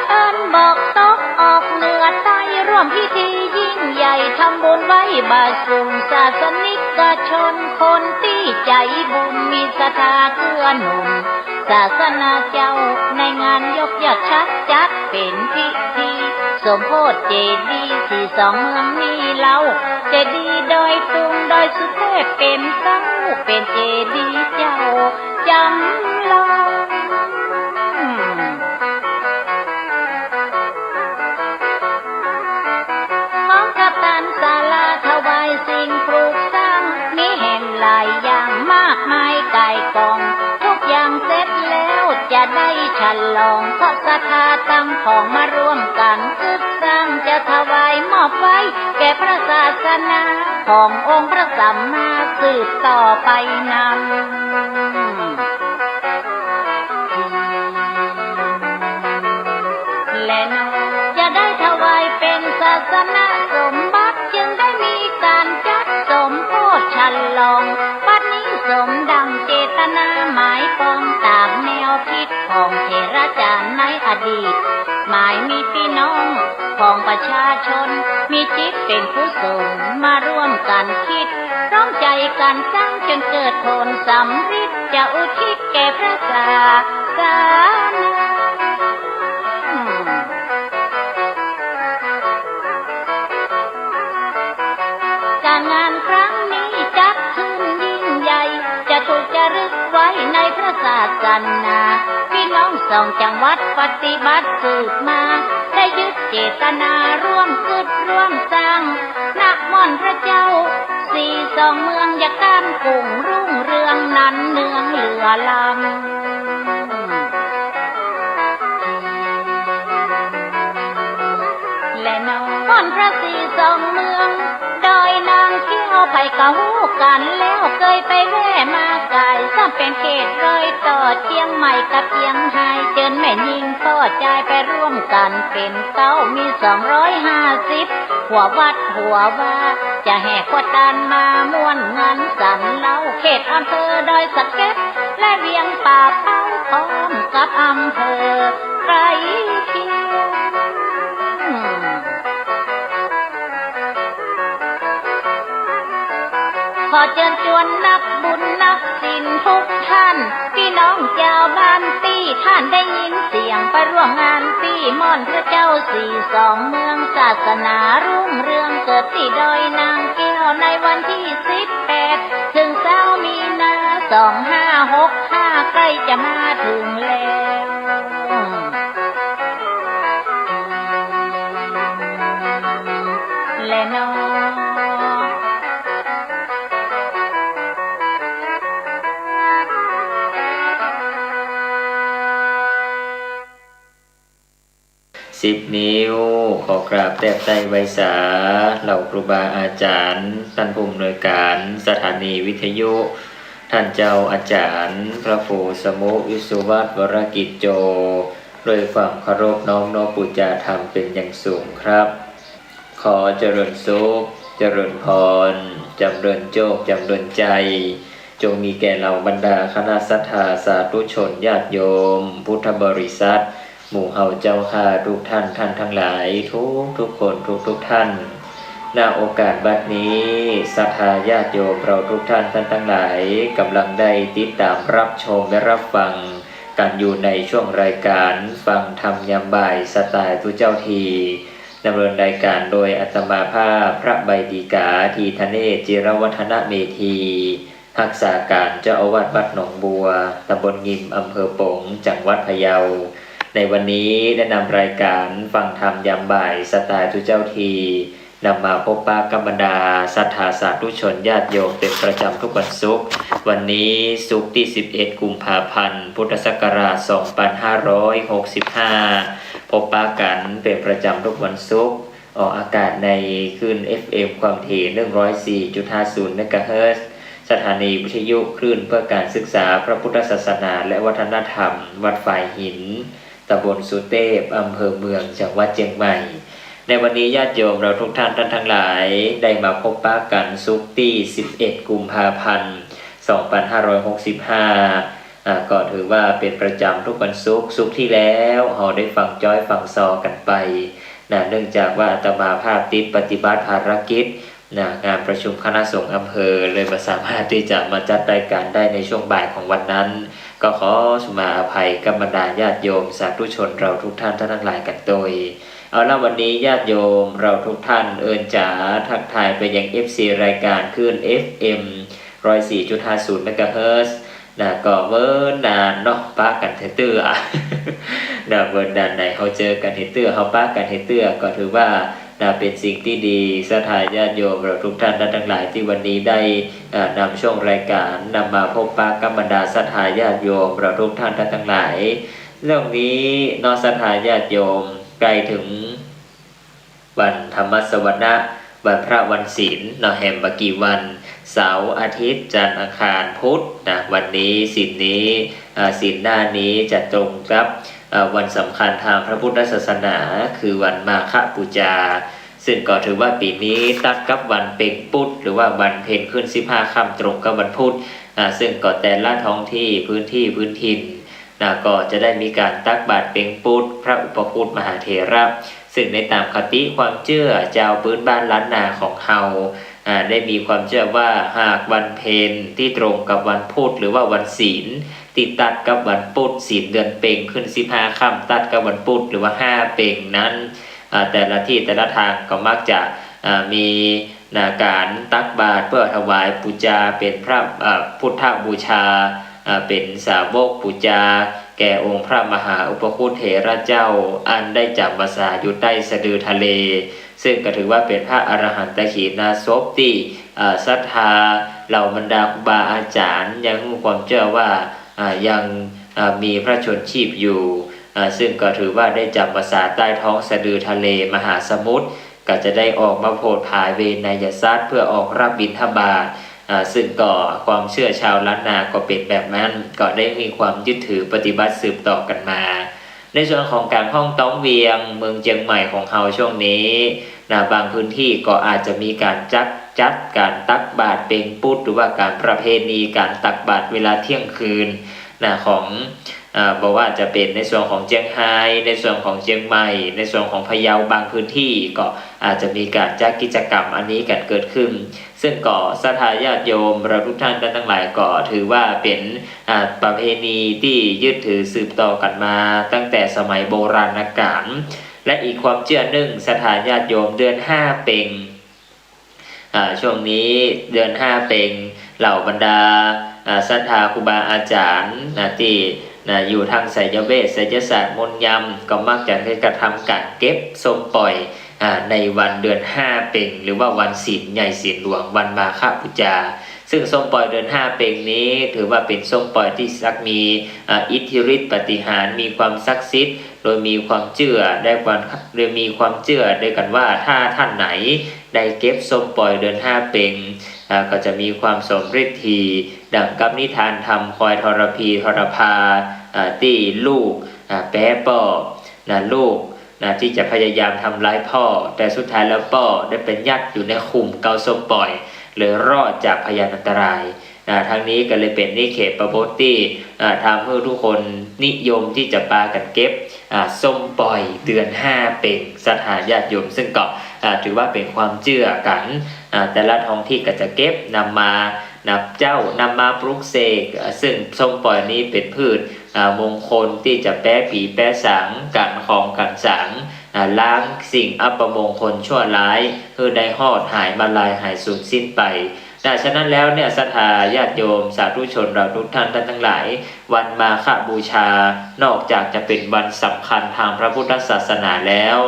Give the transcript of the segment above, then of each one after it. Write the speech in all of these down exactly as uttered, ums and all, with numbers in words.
เอิ้นบอกตกออกเหนือใต้ ร่วมพิธียิ่งใหญ่ทำบุญไหว้บาทสูง ศาสนิกชนคนตี้ใจ๋บุญ มีศรัทธาเกื้อหนุนศาสนาเจ้า ในงานยกยอดชัดจัดเป๋นพิธีสมโภชเจดีย์สี่สองเมืองนี้เล่า เจดีย์ดอยตุง ดอยสุเทพ เป๋นเต้า เป๋นเจดีย์เจ้า จำลอง พร้อมกับตันศาลาถวายสิ่งปลูกสร้าง มีแห่งหลายอย่างมากมายก่ายกอง ทุกอย่างเสร็จแล้วจะได้ฉลอง เพราะศรัทธาตั้งของมาร่วมกันกึ๊ดสร้าง จะถวายมอบไว้แก่พระศาสนาขององค์พระสัมมาสืบต่อไปนำ แลนอ จะได้ถวายเป๋นศาสนสมบัติ จึงได้มีก๋านจัดสมโภชฉลอง บัดนี้สมดังเจตนาหมายปอง ต๋ามแนวคิดของเถราจ๋ารย์ในอดีต หมายมีปี้น้องของประชาชน มีจิตเป๋นกุศลมาร่วมกั๋นคิด พร้อมใจ๋กั๋นสร้างจนเกิดผลสำเร็จ จะอุทิศแก่พระศาสนา ก๋านงานครั้งนี้จัดขึ้นยิ่งใหญ่ จะถูกจารึกไว้ในพระศาสนา ปี้น้องสองจังหวัดปฏิบัติสืบมา ได้ยึดเจตนาร่วมกึ๊ดร่วมสร้าง นะม่อนพระเจ้า สี่สองเมืองอย่าก้านกุ้งรุ่งเรืองนันเนืองเหลือล้ำ แลนอ ม่อนพระสี่สองเมือง ดอยนางแก้ว ใผก็ฮู้กั๋นแล้ว เกยไปแว่มาก่าย ซ้ำเป๋นเขตรอยต่อเจียงใหม่กับเจียงฮาย เจิญแม่ญิงป้อจายไปร่วมกั๋นเป๋นเก๊า มีสองร้อยห้าสิบ หัววัดหัววา จะแห่ขั่วตานมาม่วนงานสรรค์เล่า เขตอำเภอดอยสะเก็ด และเวียงป่าเป้า พร้อมกับอำเภอใกล้เคียง ขอเจิญจวนนักบุญนักศิลทุกท่าน ปี้น้องจาวบ้านตี้ ท่านได้ยินเสียงไปร่วมงานตี้ ม่อนพระเจ้าสี่สองเมือง ศาสนารุ่งเรืองเกิดตี้ดอยนางแก้ว ในวันตี้สิบแปด เถิงซาวมีนา สองห้าหกห้า ใก้จะมาเถิงแล้ว แลนอ สิบนิ้ว ขอกราบแตบไต้ไหว้สา เหล่าครูบาอาจ๋ารย์ ต้านผู้อำนวยก๋านสถานีวิทยุ ต้านเจ้าอาจ๋ารย์ พระครูสมุ วิศวัตร วรกิจโจ โดยความเคารพน้อมนบปู๋จาธรรมเป๋นอย่างสูงครับ ขอเจริญสุข เจริญพร จ๋ำเริญโจค จ๋ำเริญชัย จงมีแก่เหล่าบรรดาคณะศรัทธาสาธุชนญาติโยม พุทธบริษัท หมู่เฮาเจ้าข้าทุกท่าน ท่านทั้งหลาย ทุกๆคน ทุกๆท่าน ณ โอกาสบัดนี้ ศรัทธาญาติโยมเราทุกท่าน ท่านทั้งหลาย ก่ำลังได้ติดต๋ามรับชมและรับฟังกั๋นอยู่ในช่วงรายก๋านฟังธรรมยามบ่ายสไตล์ตุ๊เจ้าที ดำเนินรายก๋านโดยอาตมาภาพพระใบดีกา ธีธเนศ จิรวัฒนเมธี ฮักษาก๋านเจ้าอาวาสวัดหนองบัว ตำบลงิม อำเภอป๋ง จังหวัดพะเยา ในวันนี้ได้นำรายก๋านฟังธรรมยามบ่ายสไตล์ตุ๊เจ้าที นำมาพบปะกับบรรดาศรัทธาสาธุชนญาติโยมเป๋นประจ๋ำทุกวันศุกร์ วันนี้ศุกร์ตี้สิบเอ็ดกุมภาพันธ์ พุทธศักราชสองปันห้าร้อยหกสิบห้า พบปะกั๋นเป๋นประจ๋ำทุกวันศุกร์ ออกอากาศในคลื่นเอฟเอ็มความถี่หนึ่งร้อยสี่จุดห้าศูนย์เมกะเฮิรตซ์ สถานีวิทยุคลื่นเพื่อการศึกษาพระพุทธศาสนาและวัฒนธรรม วัดฝายหิน ตำบลสุเตพ อำเภอเมือง จังหวัดเจียงใหม่ ในวันนี้ญาติโยมเราทุกท่าน ท่านทั้งหลาย ได้มาพบปะกั๋นศุกร์ตี้สิบเอ็ดกุมภาพันธ์สองปันห้าร้อยหกสิบห้า อ่า ก็ถือว่าเป๋นประจ๋ำทุกวันศุกร์ ศุกร์ตี้แล้วเฮาได้ฟังจ้อยฟังซอกั๋นไป นะ เนื่องจากว่าอาตมาภาพติดปฏิบัติภารกิจ นะ งานประชุมคณะสงฆ์อำเภอ เลยบ่สามารถตี้จะมาจัดรายการได้ในช่วงบ่ายของวันนั้น ก็ขอสุมาอภัยกับบรรดาญาติโยมสาธุชนเราทุกท่าน ท่านทั้งหลายกั๋นตวย เอาละ วันนี้ญาติโยมเราทุกท่าน เอิญจ๋าทักทายไปยัง เอฟซี รายการคลื่น เอฟเอ็ม ร้อยสี่จุดห้าศูนย์ เมกะเฮิรตซ์ นะ ก็เมินนานเนาะ ปะกั๋นเตื้อๆ นะ เมินนานไหน เฮาเจอกั๋นเตื้อๆ เฮาปะกั๋นเตื้อๆ ก็ถือว่า นะ เป๋นสิ่งตี้ดี ศรัทธาญาติโยมเราทุกท่าน ท่านทั้งหลาย ตี้วันนี้ได้ เอ่อ นำช่วงรายการนำมาพบปะกับบรรดาศรัทธาญาติโยมเราทุกท่าน ท่านทั้งหลาย เรื่องนี้เนาะ ศรัทธาญาติโยม ใก้เถิง วันธรรมสวนะ วันพระวันศีลเนาะ แหมบ่กี่วัน เสาร์ อาทิตย์ จันทร์ อังคาร พุธนะ วันนี้ ศีลนี้ อ่า ศีลหน้านี้จะตรงกับ อ่า วันสำคัญตางพระพุทธศาสนา คือวันมาฆบูชา ซึ่งก็ถือว่าปี๋นี้ตัดกับวันเพ็งพุธ หรือว่าวันเพ็ญขึ้นสิบห้าค่ำตรงกับวันพุธ อ่า ซึ่งก็แต่ละท้องที่ พื้นที่ พื้นถิ่น นะ ก็จะได้มีก๋านตักบาตรเพ็งปุ๊ด พระอุปคุตมหาเถระ ซึ่งในต๋ามคติความเจื้อจาวปื๊นบ้านล้านนาของเฮา อ่า ได้มีความเจื้อว่าหากวันเพ็ญตี้ตรงกับวันพุธหรือว่าวันศีล ตี้ตัดกับวันพุธ ศีลเดือนเพ็งขึ้นสิบห้าค่ำตัดกับวันพุธหรือว่าห้าเพ็งนั้น อ่า แต่ละตี้แต่ละตางก็มักจะ อ่า มี นะ ก๋านตักบาตรเปื้อถวายปู๋จาเป๋นพระ เอ่อ พุทธบูชา เอ่อ เป๋นสาวกปู๋จาแก่องค์พระมหาอุปคุตเถระเจ้า อันได้จ๋ำพรรษาอยู่ใต้สะดือทะเล ซึ่งก็ถือว่าเป๋นพระอรหันตขีณาสพตี้ เอ่อ ศรัทธาเหล่าบรรดาครูบาอาจ๋ารย์ยังฮู้ความเจื้อว่า อ่า ยัง อ่า มีพระชนม์ชีพอยู่ อ่า ซึ่งก็ถือว่าได้จ๋ำพรรษาใต้ท้องสะดือทะเลมหาสมุทร ก็จะได้ออกมาโผดผายเวไนยสัตว์เปื้อออกรับบิณฑบาต อ่า ซึ่งก็ความเจื้อจาวล้านนาก็เป๋นแบบนั้น ก็ได้มีความยึดถือปฏิบัติสืบต่อกั๋นมา ในส่วนของก๋านฮ้องต้องเวียงเมืองเจียงใหม่ของเฮาช่วงนี้ นะ บางพื้นตี้ก็อาจจะมีก๋านจัด จัดก๋านตักบาตรเพ็งปุ๊ด หรือว่าก๋านประเพณีก๋านตักบาตรเวลาเที่ยงคืน นะ ของ อ่า บ่ว่าจะเป๋นในส่วนของเจียงฮาย ในส่วนของเจียงใหม่ ในส่วนของพะเยา บางพื้นตี้ก็อาจจะมีก๋านจัดกิจกรรมอันนี้กั๋นเกิดขึ้น ซึ่งก็ศรัทธาญาติโยมเราทุกท่าน ท่านทั้งหลายก็ถือว่าเป๋น อ่า ประเพณีตี้ยึดถือสืบต่อกั๋นมาตั้งแต่สมัยโบราณกาล และอีกความเจื้อนึ่ง ศรัทธาญาติโยม เดือนห้าเพ็ง อ่า ช่วงนี้เดือนห้าเพ็ง เหล่าบรรดา อ่า ศรัทธาครูบาอาจ๋ารย์ นะ ตี้ นะ อยู่ตางไสยเวท ไสยศาสตร์ มนต์ยำ ก็มักจะได้กระทำก๋านเก็บส้มป่อย อ่า ในวันเดือนห้าเพ็ง หรือว่าวันศีลใหญ่ศีลหลวง วันมาฆบูชา ซึ่งส้มป่อยเดือนห้าเพ็งนี้ ถือว่าเป๋นส้มป่อยตี้ซักมี อ่า อิทธิฤทธิ์ปาฏิหาริย์ มีความศักดิ์สิทธิ์ โดยมีความเจื้อ ได้ความ โดยมีความเจื้อด้วยกั๋นว่า ถ้าต้านไหนได้เก็บส้มป่อยเดือนห้าเพ็ง อ่า ก็จะมีความสำเร็จดี ดังกับนิทานธรรมควายทรพีทรพา อ่า ตี้ลูก อ่า แป๊ป้อ นะ ลูก นะ ตี้จะพยายามทำร้ายป้อ แต่สุดท้ายแล้วป้อได้ไปยัดอยู่ในขุมเก๊าส้มป่อย เลยรอดจากพยานอันตราย อ่า ตางนี้ก็เลยเป๋นนิเขปพจน์ตี้ อ่า ทำหื้อทุกคนนิยมตี้จะปากั๋นเก็บ อ่า ส้มป่อยเดือนห้าเพ็ง ศรัทธาญาติโยม ซึ่งก็ อ่า ถือว่าเป๋นความเจื้อกั๋น อ่า แต่ละท้องตี้ก็จะเก็บนำมา นะ เจ้านำมาปลุกเสก อ่า ซึ่งส้มป่อยนี้เป๋นพืช อ่า มงคลตี้จะแป๊ผีแป๊สาง กั๋นของกั๋นสาง อ่า ล้างสิ่งอัปมงคลชั่วร้าย หื้อได้ฮอดหายมาลายหายสูญสิ้นไป นะ ฉะนั้นแล้วเนี่ย ศรัทธาญาติโยมสาธุชนเราทุกท่าน ท่านทั้งหลาย วันมาฆบูชา นอกจากจะเป๋นวันสำคัญตางพระพุทธศาสนาแล้ว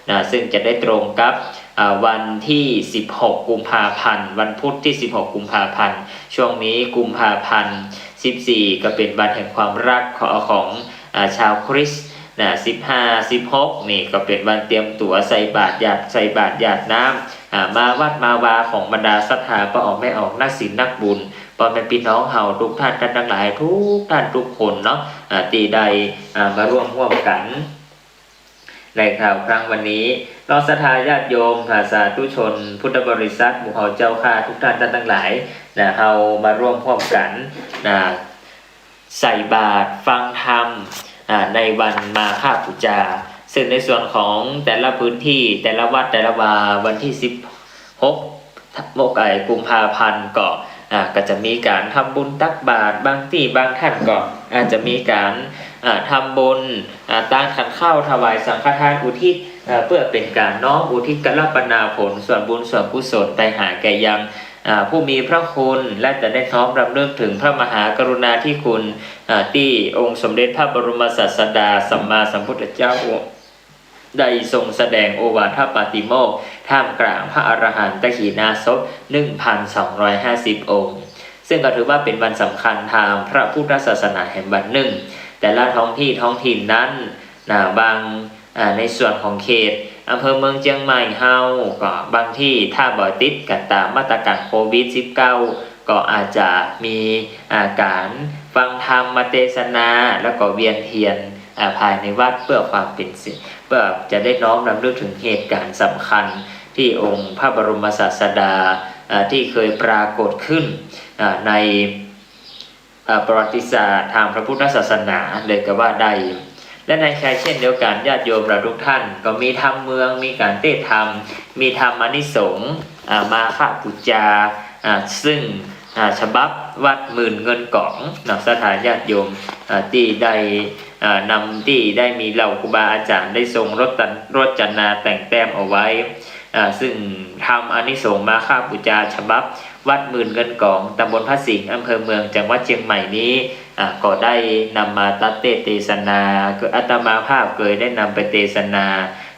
นะ ซึ่งจะได้ตรงกับ อ่า วันตี้สิบหกกุมภาพันธ์ วันพุธตี้สิบหกกุมภาพันธ์ ช่วงนี้กุมภาพันธ์สิบสี่ ก็เป๋นวันแห่งความรักของ ของ อ่า ชาวคริสต์ นะ สิบห้า สิบหก นี่ก็เป๋นวันเตรียมตั๋วใส่บาตรหยาด ใส่บาตรหยาดน้ำ อ่า มาวัดมาวาของบรรดาศรัทธาป้อออกแม่ออก นักศีลนักบุญ ป้อแม่ปี้น้องเฮาทุกท่าน ท่านทั้งหลาย ทุกท่านทุกคนเนาะ อ่า ตี้ได้ อ่า มาร่วม ร่วมกั๋น ในคราวครั้งวันนี้ เนาะ ศรัทธาญาติโยม อ่า สาธุชนพุทธบริษัท หมู่เฮาเจ้าข้าทุกท่าน ท่านทั้งหลาย นะ เฮามาร่วม ร่วมกั๋น นะ ใส่บาตรฟังธรรม อ่า ในวันมาฆบูชา ซึ่งในส่วนของแต่ละพื้นที่ แต่ละวัด แต่ละวา วันตี้สิบหก มกราคม กุมภาพันธ์ ก็ อ่า ก็จะมีก๋านทำบุญตักบาตร บางตี้บางท่านก็อาจจะมีก๋าน อ่า ทำบุญ อ่า ตานขันข้าว ถวายสังฆทานอุทิศ อ่า เปื้อเป๋นก๋านน้อมอุทิศกรปนาผล ส่วนบุญส่วนกุศลไปหาแก่ยัง อ่า ผู้มีพระคุณ และจะได้น้อมรำลึกถึงพระมหากรุณาธิคุณ อ่า ตี้องค์สมเด็จพระบรมศาสดาสัมมาสัมพุทธเจ้า ได้ทรงแสดงโอวาทปาติโมกข์ท่ามกลางพระอรหันตขีณาสพ หนึ่งพันสองร้อยห้าสิบ องค์ ซึ่งก็ถือว่าเป๋นวันสำคัญตางพระพุทธศาสนาแหมวันนึ่ง แต่ละท้องตี้ท้องถิ่นนั้น นะ บาง อ่า ในส่วนของเขตอำเภอเมืองเจียงใหม่เฮา ก็บางตี้ถ้าบ่ติดกั๋นต๋ามมาตรก๋านโควิดสิบเก้า ก็อาจจะมี อ่า ก๋านฟังธรรมเตสนา แล้วก็เวียนเตียน อ่า ภายในวัดเปื้อความเป๋นสิ เปื้อจะได้น้อมรำลึกถึงเหตุก๋ารณ์สำคัญตี้องค์พระบรมศาสดา อ่า ตี้เกยปรากฏขึ้น อ่า ใน อ่า ประวัติศาสตร์ตางพระพุทธศาสนาเลยก็ว่าได้ และในคล้ายเช่นเดียวกั๋น ญาติโยมเราทุกท่านก็มีธรรมเมือง มีก๋านเตศน์ธรรม มีธรรมานิสงส์ อ่า มาฆบูชา อ่า ซึ่ง อ่า ฉบับวัดหมื่นเงินก๋องเนาะ ศรัทธาญาติโยม อ่า ตี้ได้ อ่า นำ ตี้ได้มีเหล่าครูบาอาจ๋ารย์ได้ทรงรจ- รจนาแต่งแต้มเอาไว้ อ่า ซึ่งธรรมานิสงส์มาฆบูชาฉบับวัดหมื่นเงินก๋อง ตำบลพระสิงห์ อำเภอเมือง จังหวัดเจียงใหม่นี้ อ่า ก็ได้นำมาตรัสเตสน์เตสนา คืออาตมาภาพเกยได้นำไปเตสนา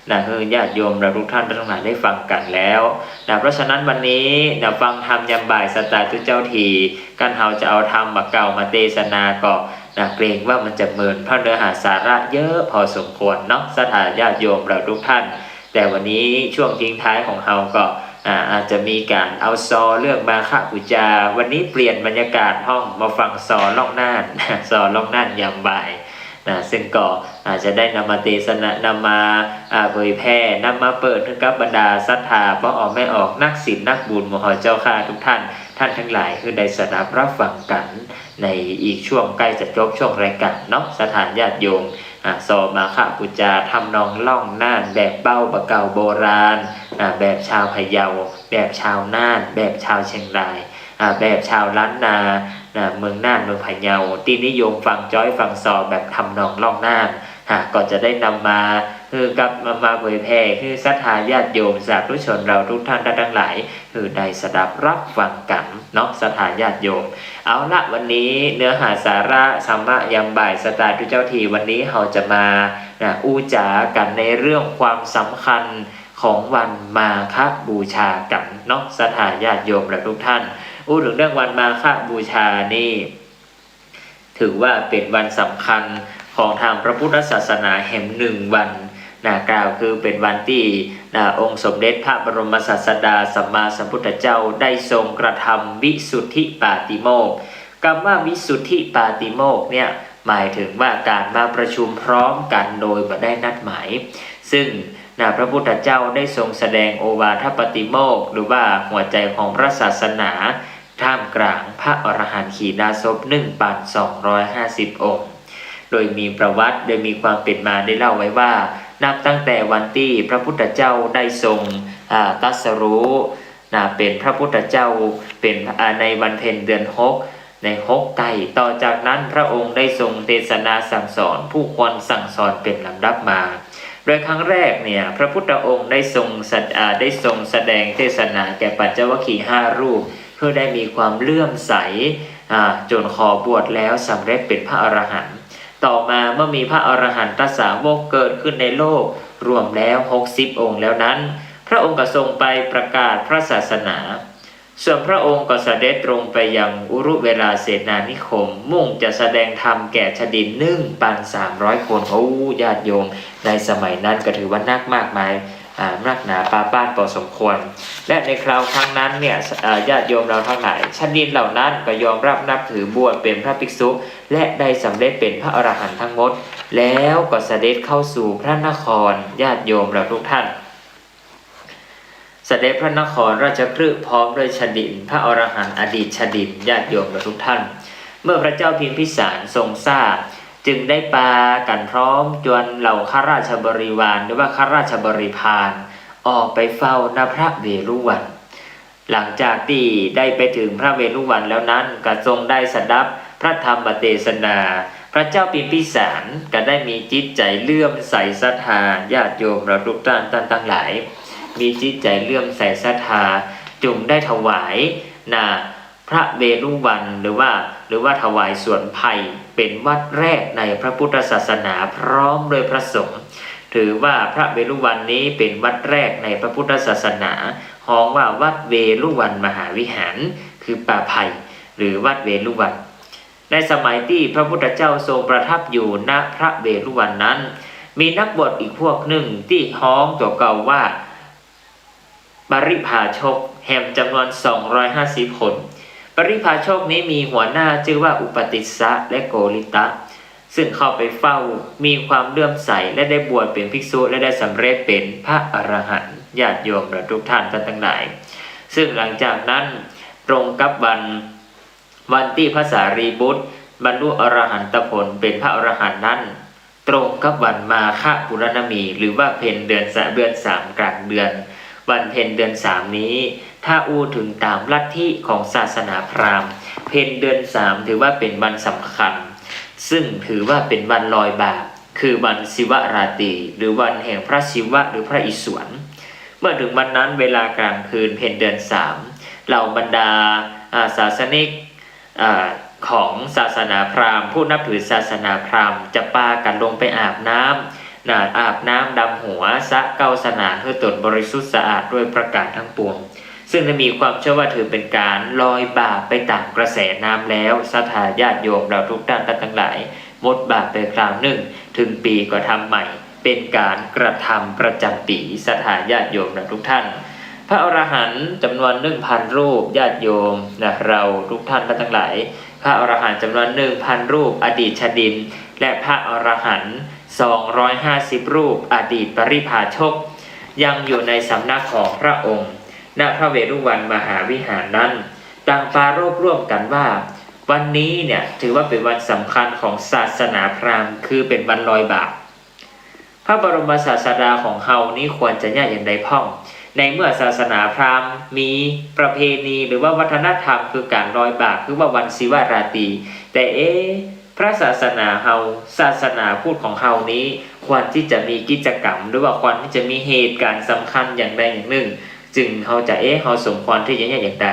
นะ หื้อญาติโยมเราทุกท่านทั้งหลายได้ฟังกั๋นแล้ว นะ เพราะฉะนั้นวันนี้ นะ ฟังธรรมยามบ่ายสไตล์ตุ๊เจ้าที กั๋นเฮาจะเอาธรรมบ่าเก่ามาเตสนาก็ นะ เกรงว่ามันจะเมิน เพราะเนื้อหาสาระเยอะพอสมควรเนาะ ศรัทธาญาติโยมเราทุกท่าน แต่วันนี้ช่วงทิ้งท้ายของเฮาก็ อ่า อาจจะมีก๋านเอาซอเรื่องมาฆบูชา วันนี้เปลี่ยนบรรยากาศห้องมาฟังซอล่องน่าน ซอล่องน่านยามบ่าย นะ ซึ่งก็อาจจะได้นำมาเตสนา นำมา อ่า เผยแผ่ นำมาเปิดหื้อกับบรรดาศรัทธาป้อออแม่ออก นักศีลนักบุญหมู่เฮาเจ้าข้าทุกท่าน ท่านทั้งหลาย หื้อได้สดับรับฟังกั๋นในอีกช่วงใก้จะจบช่วงรายก๋านเนาะ ศรัทธาญาติโยม อ่า ซอมาฆบูชาทำนองล่องน่าน แบบเบ้าบ่าเก่าโบราณ อ่า แบบชาวพะเยา แบบชาวน่าน แบบชาวเชียงราย อ่า แบบชาวล้านนา นะ เมืองน่าน เมืองพะเยา ตี้นิยมฟังจ๊อยฟังซอแบบทำนองล่องน่าน อ่า ก็จะได้นำมา หื้อกับ มา มาเผยแผ่ หื้อศรัทธาญาติโยมสาธุชนเราทุกท่านทั้งหลาย หื้อได้สดับรับฟังกั๋นเนาะ ศรัทธาญาติโยม เอาละ วันนี้เนื้อหาสาระธรรมะยามบ่ายสไตล์ตุ๊เจ้าที วันนี้เฮาจะมา นะ อู้จ๋ากั๋นในเรื่องความสำคัญของวันมาฆบูชากั๋นเนาะ ศรัทธาญาติโยมและทุกท่าน อู้ถึงเรื่องวันมาฆบูชานี่ ถือว่าเป๋นวันสำคัญของตางพระพุทธศาสนาแหมนึ่งวัน นะ กล่าวคือเป๋นวันตี้ นะ องค์สมเด็จพระบรมศาสดาสัมมาสัมพุทธเจ้าได้ทรงกระทำวิสุทธิปาติโมกข์ กำว่าวิสุทธิปาติโมกข์เนี่ย หมายถึงว่าก๋านมาประชุมพร้อมกั๋นโดยบ่ได้นัดหมาย ซึ่ง นะ พระพุทธเจ้าได้ทรงแสดงโอวาทปาติโมกข์ หรือว่าหัวใจ๋ของพระศาสนา ท่ามกลางพระอรหันตขีณาสพ หนึ่งพันสองร้อยห้าสิบ องค์ โดยมีประวัติ โดยมีความเป๋นมาได้เล่าไว้ว่า นับตั้งแต่วันตี้พระพุทธเจ้าได้ทรง อ่า ตรัสรู้ นะ เป๋นพระพุทธเจ้า เป๋น อ่า ในวันเพ็ญเดือนหก ในหกใก้ ต่อจากนั้นพระองค์ได้ทรงเตสนาสั่งสอนผู้คนสั่งสอนเป๋นลำดับมา โดยครั้งแรกเนี่ย พระพุทธองค์ได้ทรงสะ- อ่า ได้ทรงแสดงเตสนาแก่ปัญจวัคคีย์ห้ารูป หื้อได้มีความเลื่อมใส อ่า จ๋นขอบวชแล้วสำเร็จเป๋นพระอรหันต์ ต่อมาเมื่อมีพระอรหันตสาวกเกิดขึ้นในโลก รวมแล้วหกสิบองค์แล้วนั้น พระองค์ก็ทรงไปประกาศพระศาสนา ส่วนพระองค์ก็เสด็จตรงไปยังอุรุเวลาเสนานิคม มุ่งจะแสดงธรรมแก่ชดิน หนึ่งพันสามร้อย คน โอ้ ญาติโยม ในสมัยนั้นก็ถือว่านักมากมาย อ่า นักหนาปาป้านพอสมควร และในคราวครั้งนั้นเนี่ย อ่า ญาติโยมเราทั้งหลาย ชดินเหล่านั้นก็ยอมรับนับถือบวชเป๋นพระภิกษุ และได้สำเร็จเป๋นพระอรหันต์ทั้งหมด แล้วก็เสด็จเข้าสู่พระนคร ญาติโยมเราทุกท่าน เสด็จพระนครราชคฤห์พร้อมด้วยชดิน พระอรหันต์อดีตชดิน ญาติโยมเราทุกท่าน เมื่อพระเจ้าพิมพิสารทรงทราบ จึงได้ปากั๋นพร้อมจวนเหล่าข้าราชบริวาร หรือว่าข้าราชบริพาร ออกไปเฝ้า ณ พระเวฬุวัน หลังจากตี้ได้ไปเถิงพระเวฬุวันแล้วนั้น ก็ทรงได้สดับพระธรรมเตสนา พระเจ้าพิมพิสารก็ได้มีจิตใจ๋เลื่อมใสศรัทธา ญาติโยมเราทุกท่าน ต้านตังหลาย มีจิตใจ๋เลื่อมใสศรัทธา จึงได้ถวาย ณ พระเวฬุวัน หรือว่า หรือว่าถวายสวนไพร เป๋นวัดแรกในพระพุทธศาสนา พร้อมด้วยพระสงฆ์ ถือว่าพระเวฬุวันนี้เป๋นวัดแรกในพระพุทธศาสนา ฮ้องว่าวัดเวฬุวันมหาวิหาร คือป่าไพร หรือวัดเวฬุวัน ในสมัยตี้พระพุทธเจ้าทรงประทับอยู่ ณ พระเวฬุวันนั้น มีนักบวชอีกพวกนึ่งตี้ฮ้องตั๋วเก่าว่า ปริพาชก แหมจำนวนสองร้อยห้าสิบคน ปริพาชกนี้มีหัวหน้าจื้อว่าอุปติสสะและโกริตะ ซึ่งเข้าไปเฝ้า มีความเลื่อมใส และได้บวชเป๋นภิกษุ และได้สำเร็จเป๋นพระอรหันต์ ญาติโยมเราทุกท่าน ต้านตังหลาย ซึ่งหลังจากนั้นตรงกับวัน วันตี้พระสารีบุตรบรรลุอรหันตผลเป๋นพระอรหันต์นั้น ตรงกับวันมาฆบูรณมี หรือว่าเพ็ญเดือนสะ เดือนสามกลางเดือน วันเพ็ญเดือนสามนี้ ถ้าอู้เถิงต๋ามลัทธิของศาสนาพราหมณ์ เพ็ญเดือนสามถือว่าเป๋นวันสำคัญ ซึ่งถือว่าเป๋นวันลอยบาป คือวันศิวราตรี หรือวันแห่งพระศิวะหรือพระอิศวร เมื่อเถิงวันนั้นเวลากลางคืนเพ็ญเดือนสาม เหล่าบรรดา อ่า ศาสนิก อ่า ของศาสนาพราหมณ์ ผู้นับถือศาสนาพราหมณ์จะปากั๋นลงไปอาบน้ำ นะ อาบน้ำดำหัว สระเก๊าสนานหื้อต๋นบริสุทธิ์สะอาดด้วยประก๋านทั้งปวง ซึ่งได้มีความเชื่อว่าถือเป๋นก๋านลอยบาปไปต๋ามกระแสน้ำแล้ว ศรัทธาญาติโยมเราทุกท่าน ต้านตังหลาย หมดบาปไปคราวนึ่ง เถิงปี๋ก็ทำใหม่ เป๋นก๋านกระทำประจ๋ำปี๋ ศรัทธาญาติโยมเราทุกท่าน พระอรหันต์จำนวนหนึ่งพันรูป ญาติโยมนะ เราทุกท่าน ต้านตังหลาย พระอรหันต์จำนวนหนึ่งพันรูป อดีตชดิน และพระอรหันต์สองร้อยห้าสิบรูป อดีตปริพาชก ยังอยู่ในสำนักของพระองค์ ณ พระเวฬุวันมหาวิหารนั้น ต่างปรารภร่วมกั๋นว่า วันนี้เนี่ยถือว่าเป๋นวันสำคัญของศาสนาพราหมณ์ คือเป๋นวันลอยบาป พระบรมศาสดาของเฮานี้ควรจะเยียะอย่างใดพ่อง ในเมื่อศาสนาพราหมณ์มีประเพณีหรือว่าวัฒนธรรมคือก๋านลอยบาป คือว่าวันศิวราตรี แต่เอ๊ะ พระศาสนาเฮา ศาสนาพุทธของเฮานี้ ควรตี้จะมีกิจกรรม หรือว่าควรตี้จะมีเหตุก๋ารณ์สำคัญอย่างใดอย่างนึ่ง จึงเฮาจะ เอ๊ะ เฮาสมควรตี้จะเยียะอย่างใด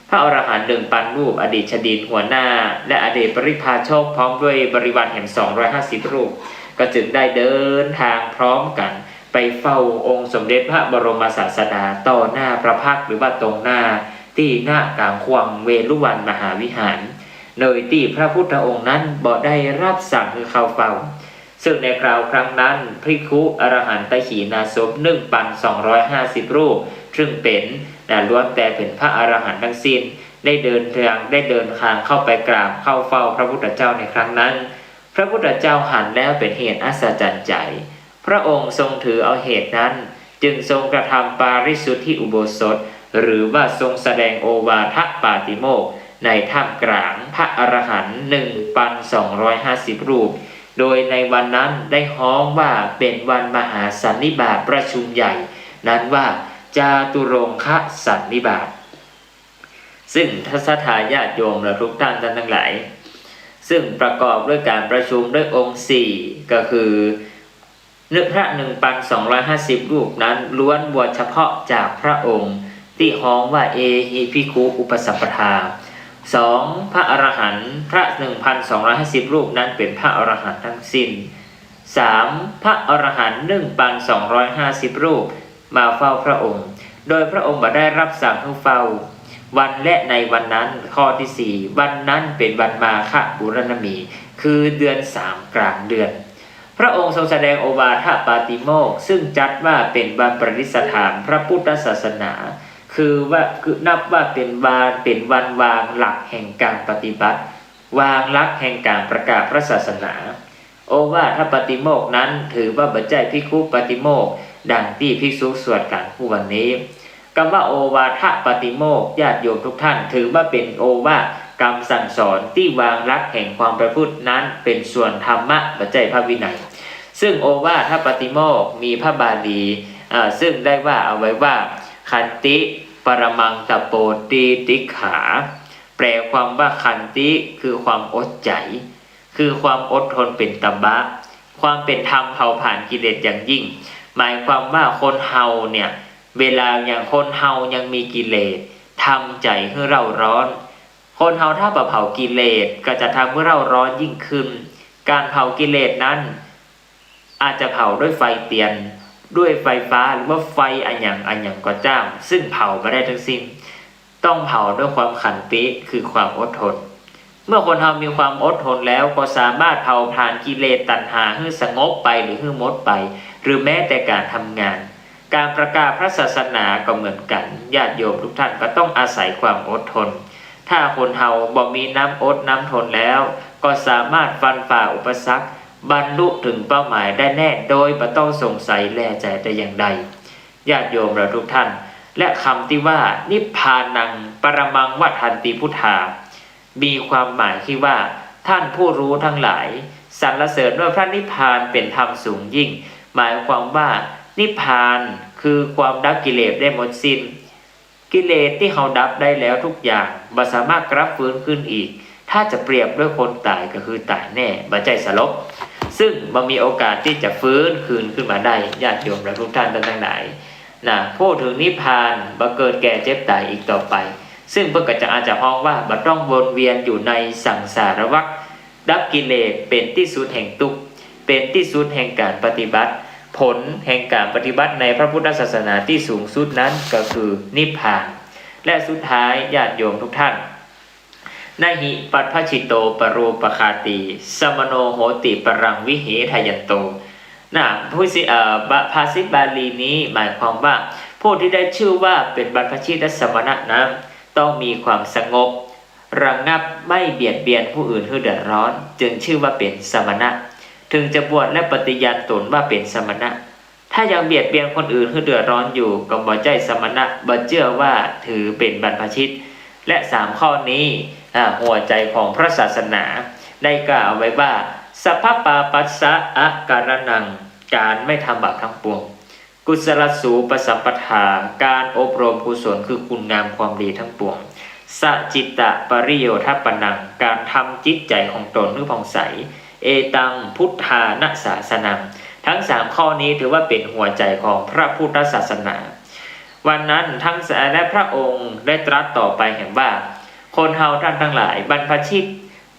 พระอรหันต์หนึ่งพันรูป อดีตชดินหัวหน้า และอดีตปริพาชก พร้อมด้วยบริวารแหมสองร้อยห้าสิบรูป ก็จึงได้เดินทางพร้อมกั๋นไปเฝ้าองค์สมเด็จพระบรมศาสดาต่อหน้าพระพักตร์ หรือว่าตรงหน้าตี้หน้ากลางขว้างเวฬุวันมหาวิหาร โดยตี้พระพุทธองค์นั้นบ่ได้รับสั่งหื้อเข้าเฝ้า ซึ่งในคราวครั้งนั้น ภิกขุอรหันตขีณาสพหนึ่งพันสองร้อยห้าสิบรูป ซึ่งเป๋น นะ ล้วนแต่เป๋นพระอรหันต์ทั้งสิ้น ได้เดินทาง ได้เดินทางเข้าไปกราบเข้าเฝ้าพระพุทธเจ้าในครั้งนั้น พระพุทธเจ้าหันแล้วเป๋นเหตุอัศจรรย์ใจ๋ พระองค์ทรงถือเอาเหตุนั้น จึงทรงกระทำปาริสุทธิอุโบสถ หรือว่าทรงแสดงโอวาทปาติโมกข์ในท่ามกลางพระอรหันต์หนึ่งพันสองร้อยห้าสิบรูป โดยในวันนั้นได้ฮ้องว่าเป๋นวันมหาสันนิบาตประชุมใหญ่ นั้นว่าจาตุรงคสันนิบาต ซึ่งศรัทธาญาติโยมเราทุกท่าน ต้านตังหลาย ซึ่งประกอบด้วยก๋านประชุมด้วยองค์สี่ ก็คือ พระหนึ่งพันสองร้อยห้าสิบรูปนั้นล้วนบวชเฉพาะจากพระองค์ ตี้ฮ้องว่าเอหิภิกขุอุปสัมปทา สอง พระอรหันต์ พระหนึ่งพันสองร้อยห้าสิบรูปนั้นเป๋นพระอรหันต์ทั้งสิ้น สาม พระอรหันต์หนึ่งพันสองร้อยห้าสิบรูปมาเฝ้าพระองค์ โดยพระองค์บ่ได้รับสั่งหื้อเฝ้าวันและในวันนั้น ข้อตี้สี่ วันนั้นเป๋นวันมาฆบูรณมี คือเดือนสามกลางเดือน พระองค์ทรงแสดงโอวาทปาติโมกข์ ซึ่งจัดว่าเป๋นวันประดิษฐานพระพุทธศาสนา คือว่า คือนับว่าเป๋นวัน เป๋นวันวางหลักแห่งก๋านปฏิบัติ วางหลักแห่งก๋านประกาศพระศาสนา โอวาทปาติโมกข์นั้นถือว่าบ่ใจ้ภิกขุปาติโมกข์ ดังตี้ภิกษุสวดกั๋นคู่วันนี้ กำว่าโอวาทปาติโมกข์ ญาติโยมทุกท่าน ถือว่าเป๋นโอวาท กำสั่งสอนตี้วางหลักแห่งความประพฤตินั้นเป๋นส่วนธรรมะ บ่ใจ้พระวินัย ซึ่งโอวาทปาติโมกข์มีพระบาลี อ่า ซึ่งได้ว่าเอาไว้ว่า ขันติ ปรมังตะโป ตีติขา แปลความว่าขันติคือความอดใจ๋ คือความอดทนเป๋นตบะ ความเป๋นธรรมเผาผลาญกิเลสอย่างยิ่ง หมายความว่าคนเฮาเนี่ย เวลายัง คนเฮายังมีกิเลส ทำใจ๋หื้อเร่าร้อน คนเฮาถ้าบ่เผากิเลสก็จะทำหื้อเร่าร้อนยิ่งขึ้น ก๋านเผากิเลสนั้น อาจจะเผาด้วยไฟเตียน ด้วยไฟฟ้า หรือว่าไฟอะหยังอะหยังก็จ้าง ซึ่งเผาบ่ได้ทั้งสิ้น ต้องเผาด้วยความขันติ คือความอดทน เมื่อคนเฮามีความอดทนแล้ว ก็สามารถเผาผลาญกิเลสตัณหาหื้อสงบไปหรือหื้อหมดไป หรือแม้แต่ก๋านทำงาน ก๋านประกาศพระศาสนาก็เหมือนกั๋น ญาติโยมทุกท่านก็ต้องอาศัยความอดทน ถ้าคนเฮาบ่มีน้ำอดน้ำทนแล้ว ก็สามารถฟันฝ่าอุปสรรค บรรลุถึงเป้าหมายได้แน่ โดยบ่ต้องสงสัยแลใจ๋แต่อย่างใด ญาติโยมเราทุกท่าน และกำตี้ว่า นิพพานัง ปรมัง วัฏฏันติ พุทธา มีความหมายตี้ว่า ท่านผู้รู้ทั้งหลายสรรเสริญว่าพระนิพพานเป๋นธรรมสูงยิ่ง หมายความว่านิพพานคือความดับกิเลสได้หมดสิ้น กิเลสตี้เฮาดับได้แล้วทุกอย่าง บ่สามารถกลับฟื้นขึ้นอีก ถ้าจะเปรียบด้วยคนต๋ายก็คือต๋ายแน่ บ่ใจ้สลบ ซึ่งบ่มีโอกาสตี้จะฟื้นคืนขึ้นมาได้ ญาติโยมเราทุกท่านทั้งหลายนะ พูดถึงนิพพาน บ่เกิดแก่เจ็บต๋ายอีกต่อไป ซึ่งเปิ้นก็จะอาจจะฮ้องว่า บ่ต้องวนเวียนอยู่ในสังสารวัฏ ดับกิเลสเป๋นตี้สุดแห่งตุ๊กข์ เป๋นตี้สุดแห่งก๋านปฏิบัติ ผลแห่งก๋านปฏิบัติในพระพุทธศาสนาตี้สูงสุดนั้นก็คือนิพพาน และสุดท้ายญาติโยมทุกท่าน นะหิ ปัพพะจิตโต ปะโรปะคาตี สมะโน โหติ ปะรัง วิหิทะยันโต นะ ผู้สิ เอ่อ บะ ภาษิตบาลีนี้หมายความว่า ผู้ที่ได้ชื่อว่าเป็นบรรพชิตและสมณะนั้น ต้องมีความสงบ ระงับไม่เบียดเบียนผู้อื่นหื้อเดือดร้อน จึงชื่อว่าเป็นสมณะ ถึงจะบวชและปฏิญาณตนว่าเป็นสมณะ ถ้ายังเบียดเบียนคนอื่นหื้อเดือดร้อนอยู่ ก็บ่ใจ้สมณะ บ่เจื้อว่าถือเป็นบรรพชิต และสามข้อนี้ อ่า หัวใจ๋ของพระศาสนา ได้กล่าวไว้ว่า สัพพะปาปัสสะอะการะณัง ก๋านไม่ทำบาปทั้งปวง กุศลสูปสัมปทา ก๋านอบรมกุศลคือคุณงามความดีทั้งปวง สะจิตตะปริโยธัปปะนัง ก๋านทำจิตใจ๋ของตนหื้อผ่องใส เอตัง พุทธานะสาสนัง ทั้งสามข้อนี้ถือว่าเป็นหัวใจ๋ของพระพุทธศาสนา วันนั้นทั้งสาม และพระองค์ได้ตรัสต่อไปแหมว่า คนเฮาท่านทั้งหลาย บรรพชิต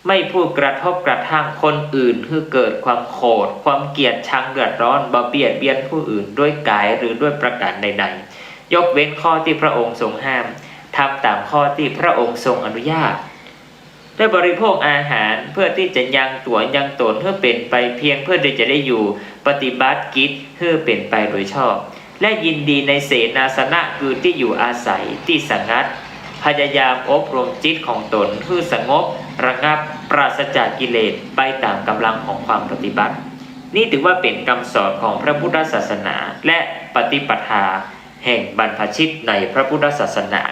ไม่พูดกระทบกระทั่งคนอื่นหื้อเกิดความโขด ความเกลียดชังเดือดร้อน บ่เบียดเบียนผู้อื่นด้วยกายหรือด้วยประการใดๆ ยกเว้นข้อตี้พระองค์ทรงห้าม ทำต๋ามข้อตี้พระองค์ทรงอนุญาต ได้บริโภคอาหารเพื่อตี้จะยังตั๋วยังตนหื้อเป๋นไปเพียงเพื่อตี้จะได้อยู่ปฏิบัติกิจหื้อเป๋นไปโดยชอบ และยินดีในเสนาสนะคือตี้อยู่อาศัยตี้สงัด พยายามอบรมจิตของตนหื้อสงบระงับปราศจากกิเลสไปต๋ามก๋ำลังของความปฏิบัติ นี่ถือว่าเป๋นกำสอนของพระพุทธศาสนาและปฏิปทาแห่งบรรพชิตในพระพุทธศาสนา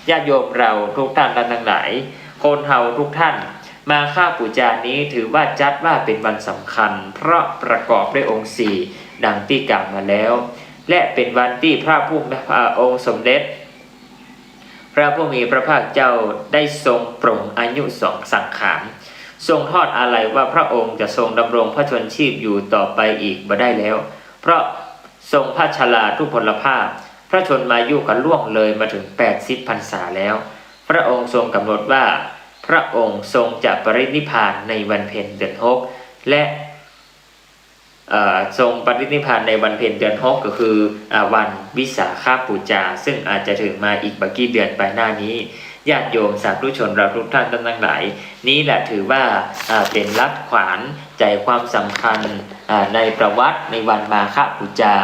ญาติโยมเราทุกท่านทั้งหลาย คนเฮาทุกท่าน มาฆบูชานี้ถือว่าจัดว่าเป๋นวันสำคัญ เพราะประกอบด้วยองค์สี่ ดังตี้กล่าวมาแล้ว และเป๋นวันตี้พระผู้ เอ่อ องค์สมเด็จ พระผู้มีพระภาคเจ้าได้ทรงปลงอายุสังขาร ทรงทอดอาลัยว่าพระองค์จะทรงดำรงพระชนม์ชีพอยู่ต่อไปอีกบ่ได้แล้ว เพราะทรงพระชราทุพพลภาพ พระชนมายุก็ล่วงเลยมาถึงแปดสิบพรรษาแล้ว พระองค์ทรงกำหนดว่าพระองค์ทรงจะปรินิพพานในวันเพ็ญเดือนหก และ เอ่อ ทรงปรินิพพานในวันเพ็ญเดือนหก ก็คือ อ่า วันวิสาขบูชา ซึ่งอาจจะถึงมาอีกบ่กี่เดือนไปหน้านี้ ญาติโยมสาธุชนเราทุกท่านทั้งหลาย นี้แหละถือว่า อ่า เป๋นหลักขวัญใจ๋ความสำคัญ อ่า ในประวัติในวันมาฆบูชา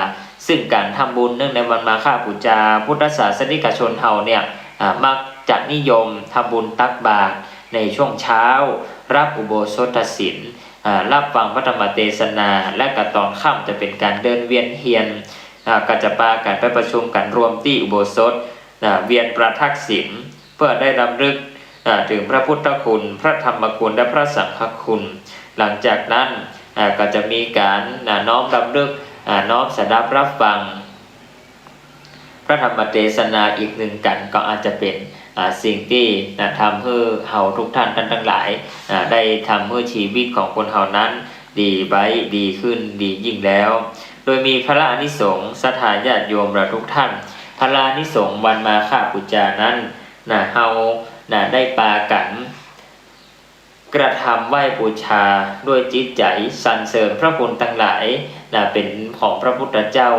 ซึ่งก๋านทำบุญเนื่องในวันมาฆบูชา พุทธศาสนิกชนเฮาเนี่ย อ่า มักจะนิยมทำบุญตักบาตรในช่วงเช้า รับอุโบสถศีล อ่า รับฟังพระธรรมเตสนา และก็ต๋อนค่ำจะเป๋นก๋านเดินเวียนเฮียน อ่า ก็จะปากั๋นไปประชุมกั๋นรวมตี้อุโบสถ อ่า เวียนประทักษิณ เพื่อได้รำลึก อ่า เถิงพระพุทธคุณ พระธรรมคุณ และพระสังฆคุณ หลังจากนั้น อ่า ก็จะมีก๋าน อ่า น้อมรำลึก อ่า น้อมสดับรับฟัง พระธรรมเตสนาอีกนึ่งกั๋น ก็อาจจะเป๋น อ่า สิ่งตี้ อ่า ทำหื้อเฮาทุกท่านตังหลาย อ่า ได้ทำหื้อชีวิตของคนเฮานั้นดีไป ดีขึ้น ดียิ่งแล้ว โดยมีพระอานิสงส์ ศรัทธาญาติโยมเราทุกท่าน พระอานิสงส์วันมาฆบูชานั้น นะ เฮา นะ ได้ปากั๋น กระทำไหว้บูชาด้วยจิตใจ๋สรรเสริญพระคุณตังหลาย นะ เป๋นของพระพุทธเจ้า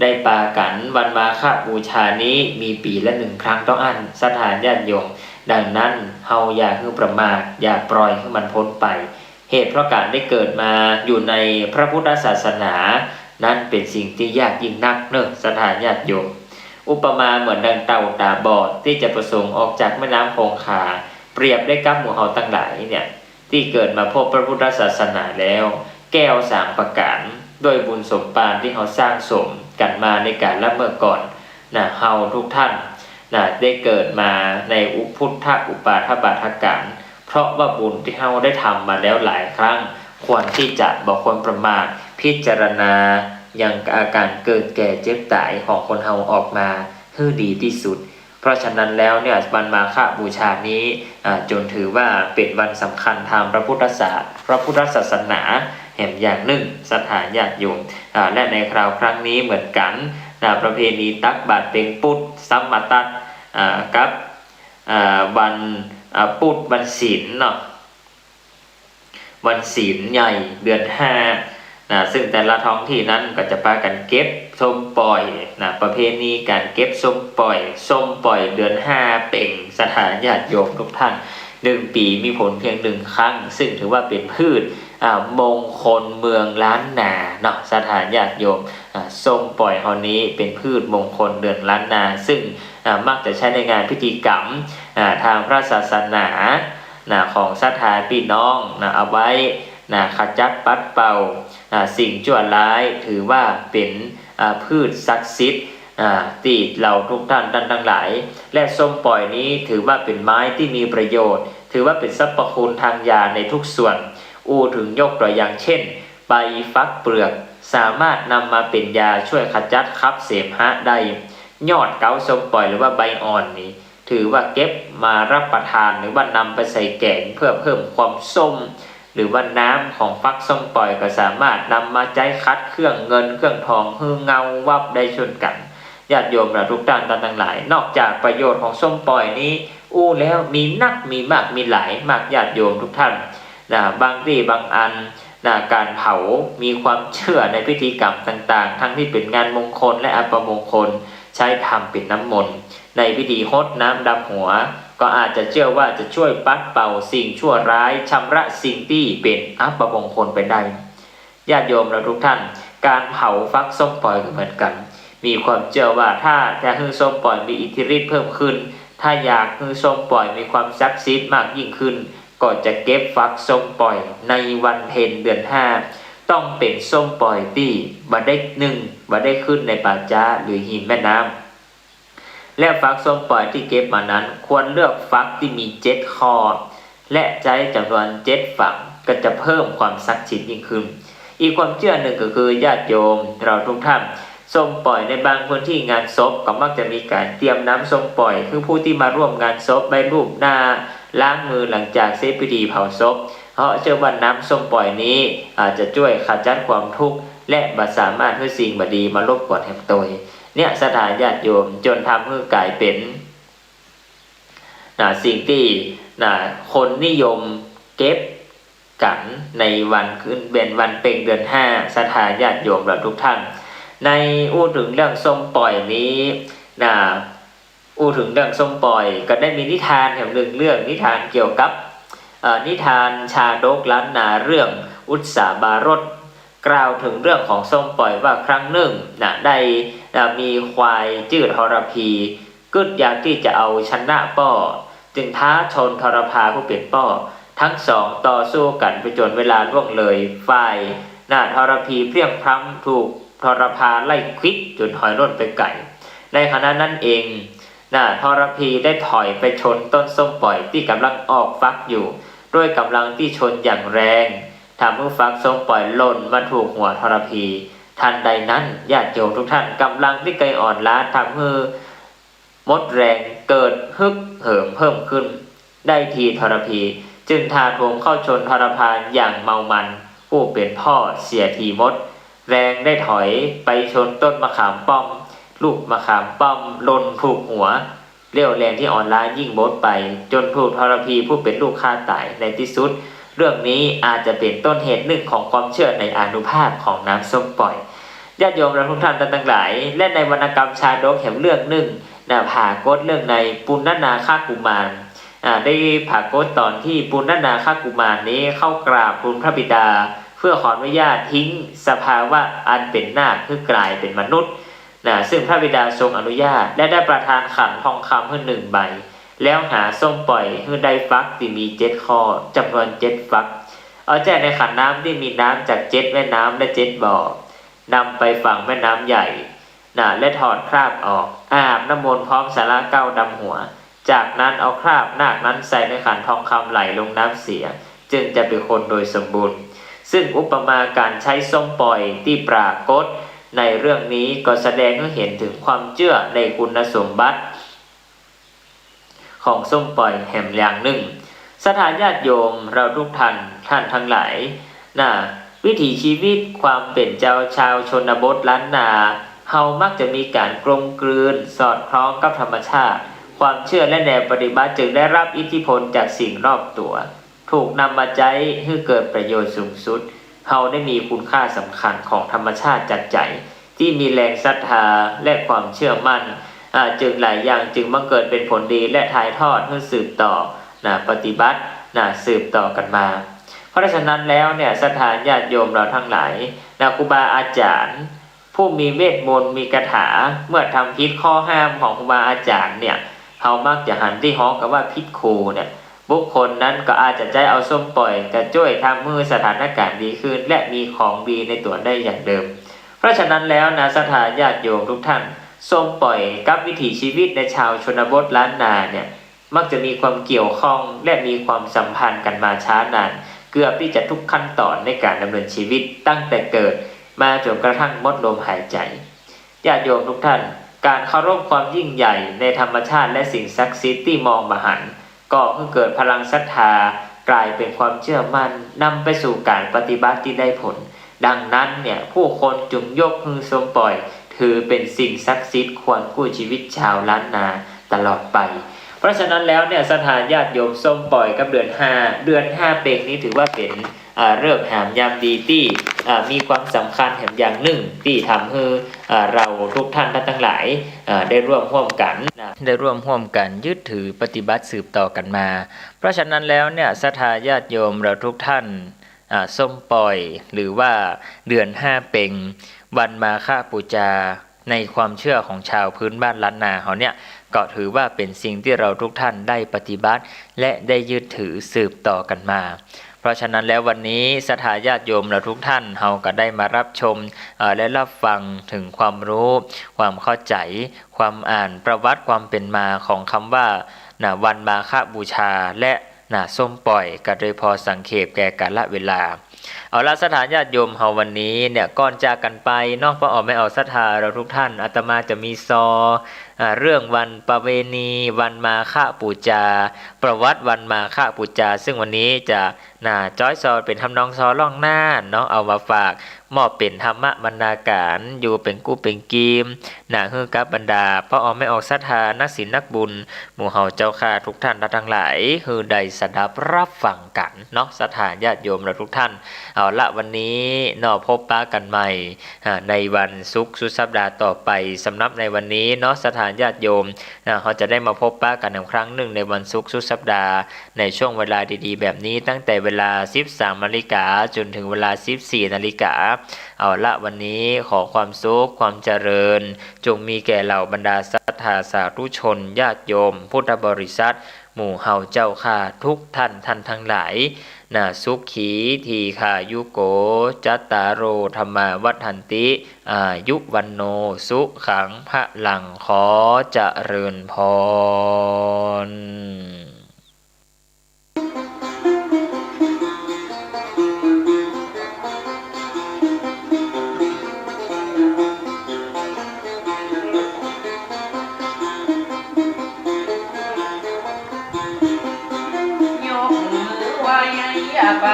ได้ปากั๋น วันมาฆบูชานี้มีปี๋ละนึ่งครั้งเต้าอั้น ศรัทธาญาติโยม ดังนั้นเฮาอย่าหื้อประมาท อย่าปล่อยหื้อมันป๊นไป เหตุเพราะก๋านได้เกิดมาอยู่ในพระพุทธศาสนา นั้นเป๋นสิ่งตี้ยากยิ่งนักเนาะ ศรัทธาญาติโยม อุปมาเหมือนดังเต่าต๋าบอดตี้จะประสงค์ออกจากแม่น้ำคงคา เปรียบได้กับหมู่เฮาตังหลายเนี่ย ตี้เกิดมาพบพระพุทธศาสนาแล้ว แก้วสามประก๋าน ด้วยบุญสมภารตี้เฮาสร้างสมกั๋นมาในกาลเมื่อก่อน นะ เฮาทุกท่าน นะ ได้เกิดมาในอุพุทธอุปาทบาทก๋าน เพราะว่าบุญตี้เฮาได้ทำมาแล้วหลายครั้ง ควรตี้จะบ่ควรประมาท พิจารณายังอาก๋านเกิดแก่เจ็บต๋ายของคนเฮาออกมาหื้อดีตี้สุด เพราะฉะนั้นแล้วเนี่ย วันมาฆบูชานี้ อ่า จึงถือว่าเป๋นวันสำคัญตางพระพุทธศาส- พระพุทธศาสนาแหมอย่างนึ่ง ศรัทธาญาติโยม อ่า และในคราวครั้งนี้เหมือนกั๋น นะ ประเพณีตักบาตรเป็งปุ๊ด ซ้ำมาตั๊ด อ่า กับ อ่า วัน อ่า ปุ๊ด วันศีลเนาะ วันศีลใหญ่เดือนห้า นะ ซึ่งแต่ละท้องที่นั้นก็จะปากั๋นเก็บส้มป่อย นะ ประเพณีก๋านเก็บส้มป่อย ส้มป่อยเดือนห้าเป่ง ศรัทธาญาติโยมทุกท่าน นึ่งปี๋มีผลเพียงนึ่งครั้ง ซึ่งถือว่าเป๋นพืช อ่า มงคลเมืองล้านนาเนาะ ศรัทธาญาติโยม อ่า ส้มป่อยเฮานี้เป๋นพืชมงคลเดือนล้านนา ซึ่ง อ่า มักจะใจ๊ในงานพิธีกรรม อ่า ตางพระศาสนา นะ ของศรัทธาปี้น้อง นะ เอาไว้ นะ ขจัดปัดเป่า อ่า สิ่งชั่วร้าย ถือว่าเป๋น อ่า พืชศักดิ์สิทธิ์ อ่า ตี้เฮาทุกท่านตังหลาย และส้มป่อยนี้ถือว่าเป๋นไม้ตี้มีประโยชน์ ถือว่าเป๋นสรรพคุณตางยาในทุกส่วน อู้เถิงยกตั๋วอย่างเช่น ใบฟักเปลือก สามารถนำมาเป๋นยาช่วยขจัดคัพเสมหะได้ ยอดเก๊าส้มป่อยหรือว่าใบอ่อนนี้ ถือว่าเก็บมารับประทานหรือว่านำไปใส่แก๋งเพื่อเพิ่มความส้ม หรือว่าน้ำของฟักส้มป่อยก็สามารถนำมาใจ๊ขัดเครื่องเงินเครื่องทองหื้อเงาวับได้เช่นกั๋น ญาติโยมเราทุกท่านตังหลาย นอกจากประโยชน์ของส้มป่อยนี้อู้แล้วมีนักมีมากมีหลายมาก ญาติโยมทุกท่าน นะ บางตี้บางอัน นะ ก๋านเผามีความเจื้อในพิธีกรรมต่างๆ ทั้งตี้เป๋นงานมงคลและอัปมงคล ใจ๊ทำเป๋นน้ำมนต์ ในพิธีฮดน้ำดำหัว ก็อาจจะเจื้อว่าจะช่วยปัดเป่าสิ่งชั่วร้าย ชำระสิ่งตี้เป๋นอัปมงคลไปได้ ญาติโยมเราทุกท่าน ก๋านเผาฟักส้มป่อยก็เหมือนกั๋น มีความเจื้อว่าถ้าจะหื้อส้มป่อยมีอิทธิฤทธิ์เพิ่มขึ้น ถ้าอยากหื้อส้มป่อยมีความศักดิ์สิทธิ์มากยิ่งขึ้น ก็จะเก็บฟักส้มป่อยในวันเพ็ญเดือนห้า ต้องเป๋นส้มป่อยตี้บ่ได้นึ่ง บ่ได้ขึ้นในป่าจ๊าหรือหิมแม่น้ำ และฟักส้มป่อยตี้เก็บมานั้น ควรเลือกฟักตี้มีเจ็ดข้อ และใจ๊จ๋ำนวนเจ็ดฝัง ก็จะเพิ่มความศักดิ์สิทธิ์ยิ่งขึ้น อีกความเจื้อนึ่งก็คือ ญาติโยมเราทุกท่าน ส้มป่อยในบางพื้นตี้งานศพก็มักจะมีก๋านเตรียมน้ำส้มป่อย คือผู้ตี้มาร่วมงานศพไว้ลูบหน้า ล้างมือหลังจากเสร็จพิธีเผาศพ เพราะเจื้อว่าน้ำส้มป่อยนี้อาจจะจ้วยขจัดความทุกข์ และบ่สามารถหื้อสิ่งบ่ดีมารบกวนแหมตวย เนี่ย ศรัทธาญาติโยม จ๋นทำหื้อกลายเป๋น นะ สิ่งตี้ นะ คนนิยมเก็บกั๋นในวันขึ้นเป๋นวันเพ็ญเดือนห้า ศรัทธาญาติโยมเราทุกท่าน ในอู้เถิงเรื่องส้มป่อยนี้ นะ อู้เถิงเรื่องส้มป่อย ก็ได้มีนิทานแหมนึ่งเรื่อง นิทานเกี่ยวกับ เอ่อ นิทานชาดกล้านนาเรื่องอุสสาบารถ กล่าวเถิงเรื่องของส้มป่อยว่าครั้งนึ่ง นะ ได้ นะ มีควายจื้อทรพี กึ๊ดอยากตี้จะเอาชนะป้อ จึงท้าชนทรพาผู้เป๋นป้อ ตึงสองต่อสู้กั๋นไปจ๋นเวลาล่วงเลย ฝ่าย นะ ทรพีเพลียงพล้ำถูกทรพาไล่ขวิดจ๋นหอยล่นไปไก๋ ในขณะนั้นเอง น่ะ ทรพีได้ถอยไปชนต้นส้มป่อยตี้ก่ำลังออกฟักอยู่ ด้วยก่ำลังตี้ชนอย่างแรง ทำหื้อฟักส้มป่อยหล่นมาถูกหัวทรพี ทันใดนั้น ญาติโยมทุกท่าน ก่ำลังตี้เกยอ่อนล้าทำหื้อหมดแรงเกิดฮึกเหิมเพิ่มขึ้น ได้ทีทรพีจึงถาโถมเข้าชนทรพานอย่างเมามัน ผู้เป๋นพ่อเสียทีหมดแรง ได้ถอยไปชนต้นมะขามป้อม ลูกมะขามป้อมหล่นถูกหัว เรี่ยวแรงตี้อ่อนล้ายิ่งหมดไป จ๋นถูกทรพีผู้เป๋นลูกฆ่าต๋ายในตี้สุด เรื่องนี้อาจจะเป๋นต้นเหตุนึ่งของความเจื้อในอานุภาพของน้ำส้มป่อย ญาติโยมเราทุกท่านตังหลาย และในวรรณกรรมชาดกแหมเรื่องนึ่งน่ะ ผากฏเรื่องในปุณณนาคกุมาร อ่า ได้ผากฏต๋อนตี้ปุณณนาคกุมารนี้เข้ากราบทูลพระบิดา เพื่อขออนุญาตทิ้งสภาวะอันเป๋นนาคหื้อกลายเป๋นมนุษย์ น่ะ ซึ่งพระบิดาทรงอนุญาต และได้ประทานขันทองคำหื้อหนึ่งใบ แล้วหาส้มป่อยหื้อได้ฟักตี้มีเจ็ดข้อ จ๋ำนวนเจ็ดฟัก เอาแจ้ในขันน้ำตี้มีน้ำจากเจ็ดแม่น้ำและเจ็ดบ่อ นำไปฝังแม่น้ำใหญ่ น่ะ และถอดคราบออก อาบน้ำมนต์พร้อมสาระเก๊าดำหัว จากนั้นเอาคราบนาคนั้นใส่ในขันทองคำไหลลงน้ำเสีย จึงจะเป๋นคนโดยสมบูรณ์ ซึ่งอุปมาก๋านใจ๊ส้มป่อยตี้ปรากฏในเรื่องนี้ก็แสดงหื้อหันเถิงความเจื้อในคุณสมบัติของส้มป่อยแหมอย่างนึ่ง ศรัทธาญาติโยมเราทุกท่าน ท่านตังหลาย น่ะ วิถีชีวิตความเป๋นเจ้าชาวชนบทล้านนา เฮามักจะมีก๋านกลมกลืนสอดคล้องกับธรรมชาติ ความเจื้อและแนวปฏิบัติจึงได้รับอิทธิพลจากสิ่งรอบตั๋ว ถูกนำมาใจ๊หื้อเกิดประโยชน์สูงสุด เฮาได้มีคุณค่าสำคัญของธรรมชาติจากใจ๋ ตี้มีแรงศรัทธาและความเจื้อมั่น อ่า จึงหลายอย่างจึงบังเกิดเป๋นผลดีและถ่ายทอดหื้อสืบต่อ น่ะ ปฏิบัติ น่ะ สืบต่อกั๋นมา เพราะฉะนั้นแล้วเนี่ย ศรัทธาญาติโยมเราตังหลาย น่ะ ครูบาอาจ๋ารย์ ผู้มีเวทมนต์มีคาถา เมื่อทำผิดข้อห้ามของครูบาอาจ๋ารย์เนี่ย เฮามักจะหันตี้ฮ้องกั๋นว่าผิดครูเนี่ย บุคคลนั้นก็อาจจะใจ๊เอาส้มป่อยจะจ้วยทำหื้อสถานก๋ารณ์ดีขึ้น และมีของดีในตั๋วได้อย่างเดิม เพราะฉะนั้นแล้วน่ะ ศรัทธาญาติโยมทุกท่าน ส้มป่อยกับวิถีชีวิตในชาวชนบทล้านนาเนี่ย มักจะมีความเกี่ยวข้องและมีความสัมพันธ์กั๋นมาจ๊านาน เกือบตี้จะทุกขั้นต๋อนในก๋านดำเนินชีวิต ตั้งแต่เกิดมาจ๋นกระทั่งหมดลมหายใจ๋ ญาติโยมทุกท่าน ก๋านเคารพความยิ่งใหญ่ในธรรมชาติและสิ่งศักดิ์สิทธิ์ตี้มองบ่หัน ก่อหื้อเกิดพลังศรัทธา กลายเป๋นความเจื้อมั่น นำไปสู่ก๋านปฏิบัติตี้ได้ผล ดังนั้นเนี่ย ผู้คนจึงยกหื้อส้มป่อย ถือเป๋นสิ่งศักดิ์สิทธิ์ควรกู้ชีวิตจาวล้านนาตลอดไป เพราะฉะนั้นแล้วเนี่ย ศรัทธาญาติโยม ส้มป่อยกับเดือนห้า เดือนห้าเป็งนี้ถือว่าเป๋น อ่า ฤกษ์หามยามดีตี้ อ่า มีความสำคัญแหมอย่างนึ่ง ตี้ทำหื้อ อ่า เฮาทุกท่านตังหลาย อ่า ได้ร่วมฮ่วมกั๋น น่ะ ได้ร่วมฮ่วมกั๋นยึดถือปฏิบัติสืบต่อกั๋นมา เพราะฉะนั้นแล้วเนี่ย ศรัทธาญาติโยมเฮาทุกท่าน อ่า ส้มป่อย หรือว่าเดือนห้าเป็ง วันมาฆบูชา ในความเจื้อของจาวพื้นบ้านล้านนาเฮาเนี่ย ก็ถือว่าเป๋นสิ่งตี้เฮาทุกท่านได้ปฏิบัติ และได้ยึดถือสืบต่อกั๋นมา เพราะฉะนั้นแล้ววันนี้ศรัทธาญาติโยมเฮาทุกท่าน เฮาก็ได้มาฮับชม เอ่อ และฮับฟังเถิงความฮู้ ความเข้าใจ๋ ความอ่านประวัติความเป๋นมาของกำว่า น่ะ วันมาฆบูชา และ น่ะ ส้มป่อย ก็โดยพอสังเขปแก่กาละเวลา เอาละ ศรัทธาญาติโยมเฮาวันนี้เนี่ย ก่อนจากกั๋นไปเนาะ ป้ออ๋อแม่ออกศรัทธาเฮาทุกท่าน อาตมาจะมีซอ อ่า เรื่องวันประเวณี วันมาฆบูชา ประวัติวันมาฆบูชา ซึ่งวันนี้จะ น่ะ จ้อยซอเป๋นทำนองซอล่องน่านเนาะ เอามาฝาก มอบเป๋นธรรมบรรณาการ อยู่เป๋นกู้เป๋นกีม น่ะ หื้อกับบรรดาป้ออ๋อแม่ออกศรัทธา นักศีลนักบุญ หมู่เฮาเจ้าข้าทุกท่านตังหลาย หื้อได้สดับฮับฟังกั๋นเนาะ ศรัทธาญาติโยมเฮาทุกท่าน เอาละ วันนี้เนาะ พบปะกั๋นใหม่ อ่า ในวันศุกร์สุดสัปดาห์ต่อไป สำหรับในวันนี้เนาะ ศรัทธาญาติโยม น่ะ เฮาจะได้มาพบปะกั๋นอีกครั้งนึ่งในวันศุกร์สุดสัปดาห์ ในช่วงเวลาดีๆ แบบนี้ ตั้งแต่เวลาสิบสามนาฬิกาจ๋นเถิงเวลาสิบสี่นาฬิกา เอาละ วันนี้ขอความสุข ความเจริญ จงมีแก่เหล่าบรรดาศรัทธาสาธุชน ญาติโยม พุทธบริษัท หมู่เฮาเจ้าข้าทุกท่าน ท่านตังหลาย นะ สุขี ทีฆายุโก จัตตาโร ธัมมา วัฑฒันติ อายุ วัณโณ สุขัง พลัง ขอเจริญพร ยกมือไหว้ อย่าไป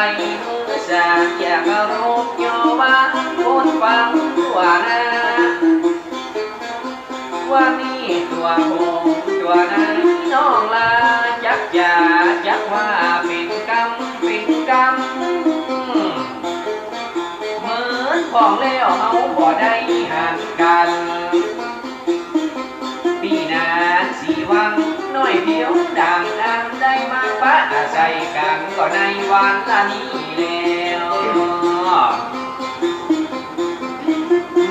มือสา อย่าเคารพยอว่าคนฟังทั่วหน้า ว่ามีตัวโกงตัวนั้นน้องลา จักจ๋าจักว่าเป๋นกำเป๋นกำ เหมือนพ่องแล้วเฮาบ่ได้หันกั๋น ปี้นางสีวังน้อยเดียวดังอันได้มาปะอาศัยกั๋นก็ในวันละนี้แล้ว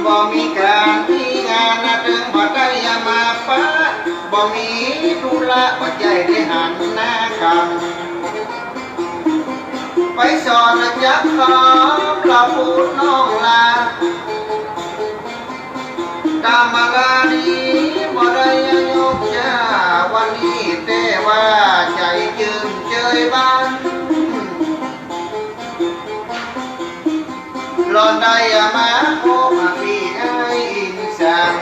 บ่มีก๋านมีงานนะ ตึงบ่ได้มาปะ บ่มีธุระ บ่ใจ้ได้หันหน้ากั๋น ไปสอนจักคำละพูดน้องลา กำลานี้บ่ได้ยกจ้า วันนี้แต่ว่าใจ๋จื้นเจยบาน หล่อนได้มาพบปี้อ้ายอินสัง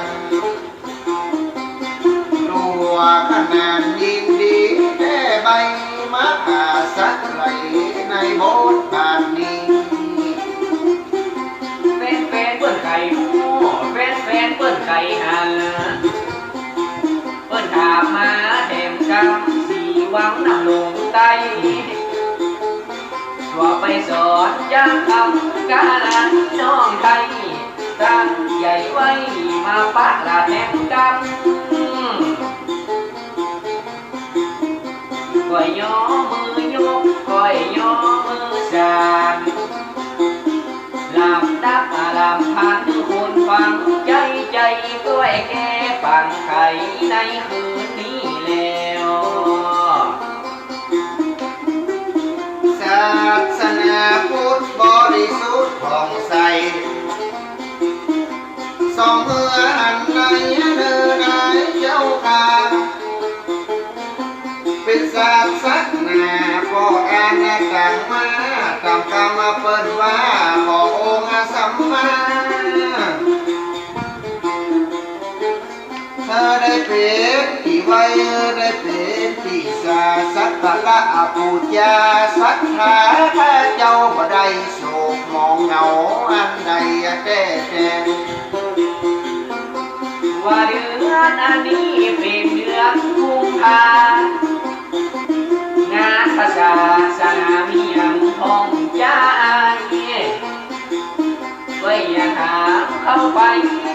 ตัวขนาดยินดีแท้ใบมาอาศัยในบทบาทนี้ แฟนๆ เปิ้นใค่ฮู้ แฟนๆ เปิ้นใค่หัน เปิ้นถามมาแถมกำ สีวังนำลงใต้ ว่าไปสอนจาคำกานั้นน้องไทย ตั้งใจ๋ไว้มาปะละแถมกำ ก้อยยอมือยก ก้อยยอมือสาน ลำดับลำพันคนฟังใจ๋ ใจ๋ก้อยแก้ปังไขในคืนนี้แล้ว ศาสนาพุทธบริสุทธิ์ผ่องใส ส่องเมื่อหันในเนินนายเจ้าข้า เป๋นศาสนาป้ออาณาจักรมา ต๋ามกำเปิ้นว่าขององค์สัมมา เออ ได้เป๋นตี้ไหว้ เออ ได้เป๋นตี้สา สักการะปู๋จา ศรัทธาข้าเจ้าบ่ได้โศกหมองเหงาอันใดแต๊ๆ ว่าเดือนอันนี้เป๋นเดือนกุมภา งานพระศาสนามีอันพ่องใจ๋ ไว้อย่าถามเข้าไป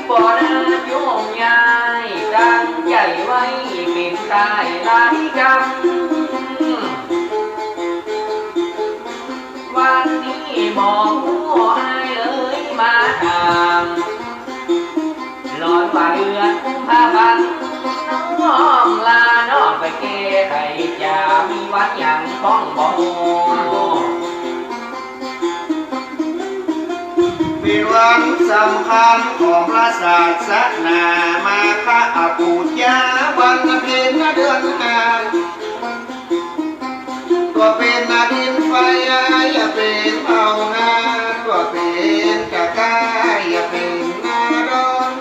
บ่น่าโยมยาย ตั้งใจ๋ไว้เป๋นตายหลายกำ วันนี้บ่ฮู้อ้ายเอ่ยมาถาม หลอนว่าเดือนกุมภาพันธ์ น้องลาน้องไปแก้ไข จะมีวันหยังพ่องบ่ฮู้ เป๋นวันสำคัญของพระศาสนา มาฆะปู๋จา วันเพ็ญเดือนห้า ตั๋วเป๋นนาดินไฟ อย่าเป๋นเผานา ตั๋วเป๋นตะกร้า อย่าเป๋นนาดอน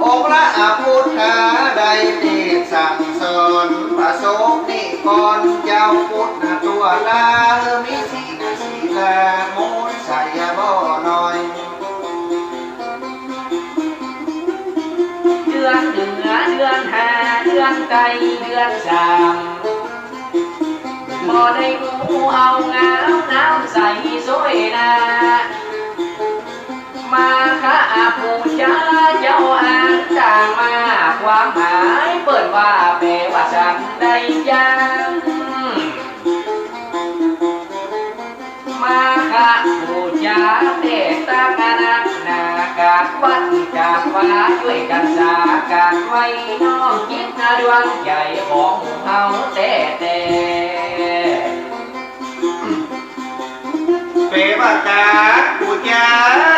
องค์พระพุทธาได้เตศน์สั่งสอน พระสงฆ์นิกรเจ้าพุทธทั่วลา มีศีลศีลามุสยาบ่น้อย เดือนเหนือเดือนห้า เดือนใต้เดือนสาม บ่ได้ฮู้เอางามน้ำใสสวยนา มาฆะปู๋จาเจ้าอันต่างมา ความหมายเปิ้นว่าแป๋ว่าสันใดจา มาฆะปู๋จาเตตะกะนะนาคา วัดจำวา จ้วยกั๋นสากั๋นไว้ น้อมจิตนาดวงใจ๋ของเฮาแต๊ๆ เป๋นว่าก๋านปู๋จา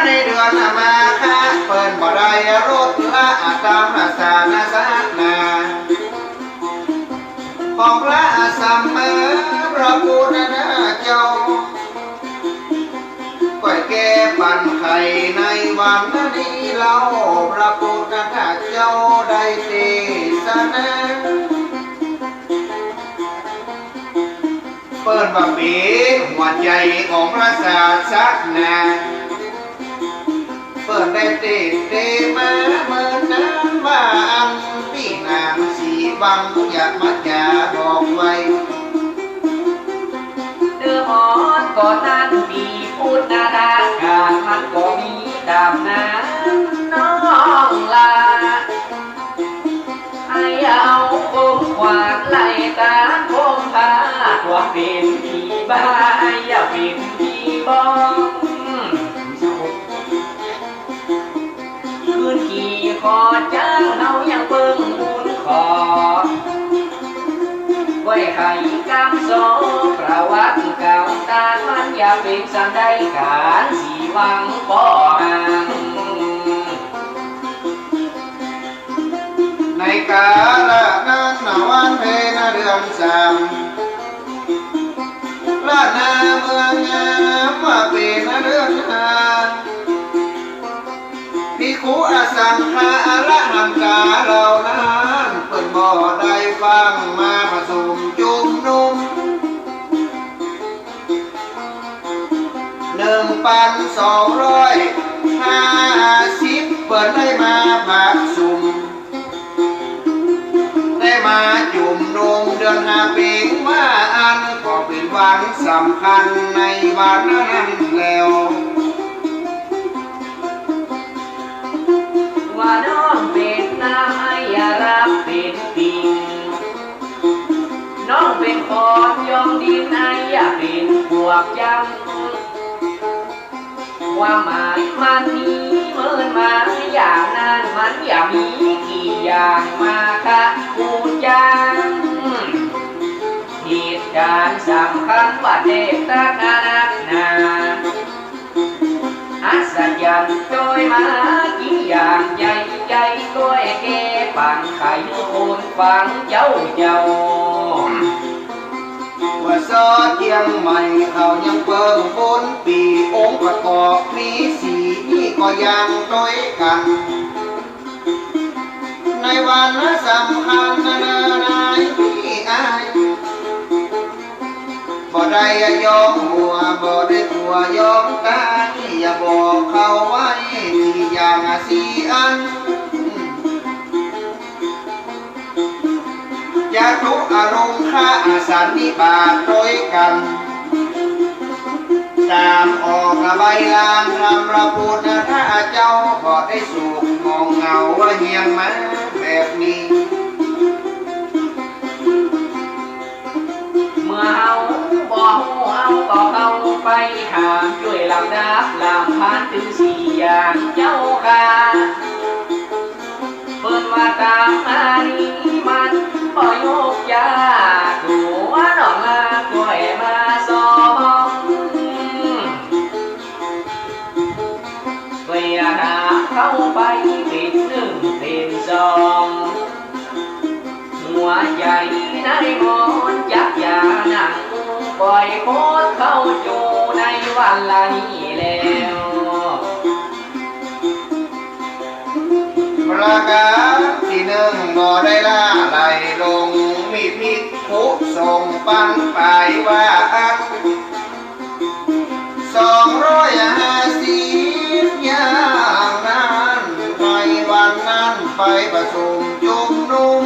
ในเดือนมาฆะ เปิ้นบ่ได้ลดละต๋ามศาสนา ของพระสัมมาพระพุทธเจ้า ก้อยแก้ปันไขในวันนี้เล่า พระพุทธเจ้าได้เตสนา เปิ้นว่าเป๋นหัวใจ๋ของพระศาสนา เปิ้นได้เตสนามาเมินนานว่า อันปี้นางสีวังยะมะจ๋าบอกไว้ เดิมอ่อนก่อนนั้นมีพุทธกาล มันก็มีต๋ามนั้นน้องหล้า ไอ้เอาคมขวานไล่ต๋ามคมผ้า ความเป๋นผีบ้าไอ้อย่าเป๋นผีบ้อง คืนกี่ขอจ้างเฮายังเปิ้งบุญขอ ก้อยไขกำสองประวัติเก่า ตานมันอย่าเป๋นสันใด ก๋านสีวังป้อหัง ในกาละนั้นวันเพ็ญเดือนสาม ละนาเมืองงามว่าเป๋นเดือนห้า ภิกขุอสังฆะอรหันตาเหล่านั้น เปิ้นบ่ได้ฟั่งมาประชุมจุมนุม หนึ่งปันสองร้อยห้าสิบ เปิ้นได้มาประชุม ได้มาจุมนุมเดือนห้าเป๋งว่าอั้น ก็เป๋นวันสำคัญในวันนั้นแล้ว ว่าน้องเป๋นนายอย่าฮับเป๋นปิง น้องเป๋นคนยองดินนายอย่าเป๋นพวกจำ ความหมายมันมีเมินมาอย่างนั้น มันอย่ามีกี่อย่างมาคะกูจัง เหตุก๋ารณ์สำคัญว่าเตตะกะนักหนา อัศจรรย์จ้อยมากี่อย่าง ใจ๋ๆ ก้อยแก้ปังไขคนฟังเจ้าเจ้า ว่าซอเจียงใหม่เขายังเปิ้งบุญปี๋ องค์ประกอบมีสี่นี่ก็ยังตวยกั๋น ในวันสำคัญนานาในพี่อ้าย บ่ได้ยองหัว บ่ได้กั๋วยองต๋าย อย่าบอกเขาไว้สี่อย่างสี่อัน จตุรงคะสันนิบาตตวยกั๋น ต๋ามออกใบลานธรรมพุทธเจ้า บ่ได้สุขมองเหงาว่าเฮียนมาแบบนี้ เมื่อเฮาบ่ฮู้เฮาก็เข้าไปถาม จ้วยลำดับลำพันถึงสี่อย่างเจ้าค่ะ เปิ้นว่าต๋ามมานี้มันบ่ยกยา ตั๋วน้องลาก้อยมาสอง ก้อยถามเข้าไปเป๋นหนึ่งเป๋นสอง หัวใจ๋นายมนต์จักยาหนัง ก้อยโคตรเข้าจูในวันละนี้แล้ว ประก๋านตี้นึ่งบ่ได้ละไหลลง มีภิกขุสงฆ์ปันไปว่าอั้น สองร้อยห้าสิบอย่างนั้น ในวันนั้นไปประชุมจุมนุม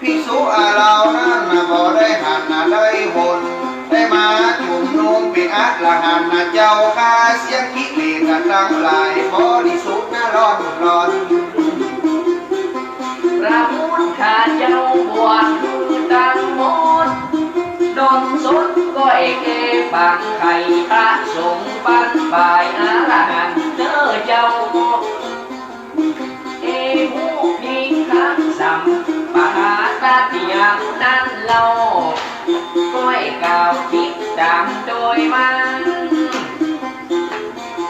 ภิกษุเหล่านั้นบ่ได้หันได้หน ได้มาจุมนุมเป๋นอรหันต์เจ้าข้า เสี้ยงกิเลสตังหลายบริสุทธิ์นะล้นล้น พระพุทธเจ้าบวชคือตังหมด ดลสดก้อยแก้ปังไขพระสงฆ์ ปันไปอรหันต์เน่อเจ้า เอหูพิงคังสัมปะหาตัดยังนั้นเล่า ก้อยกล่าวติดต๋ามโดยมัน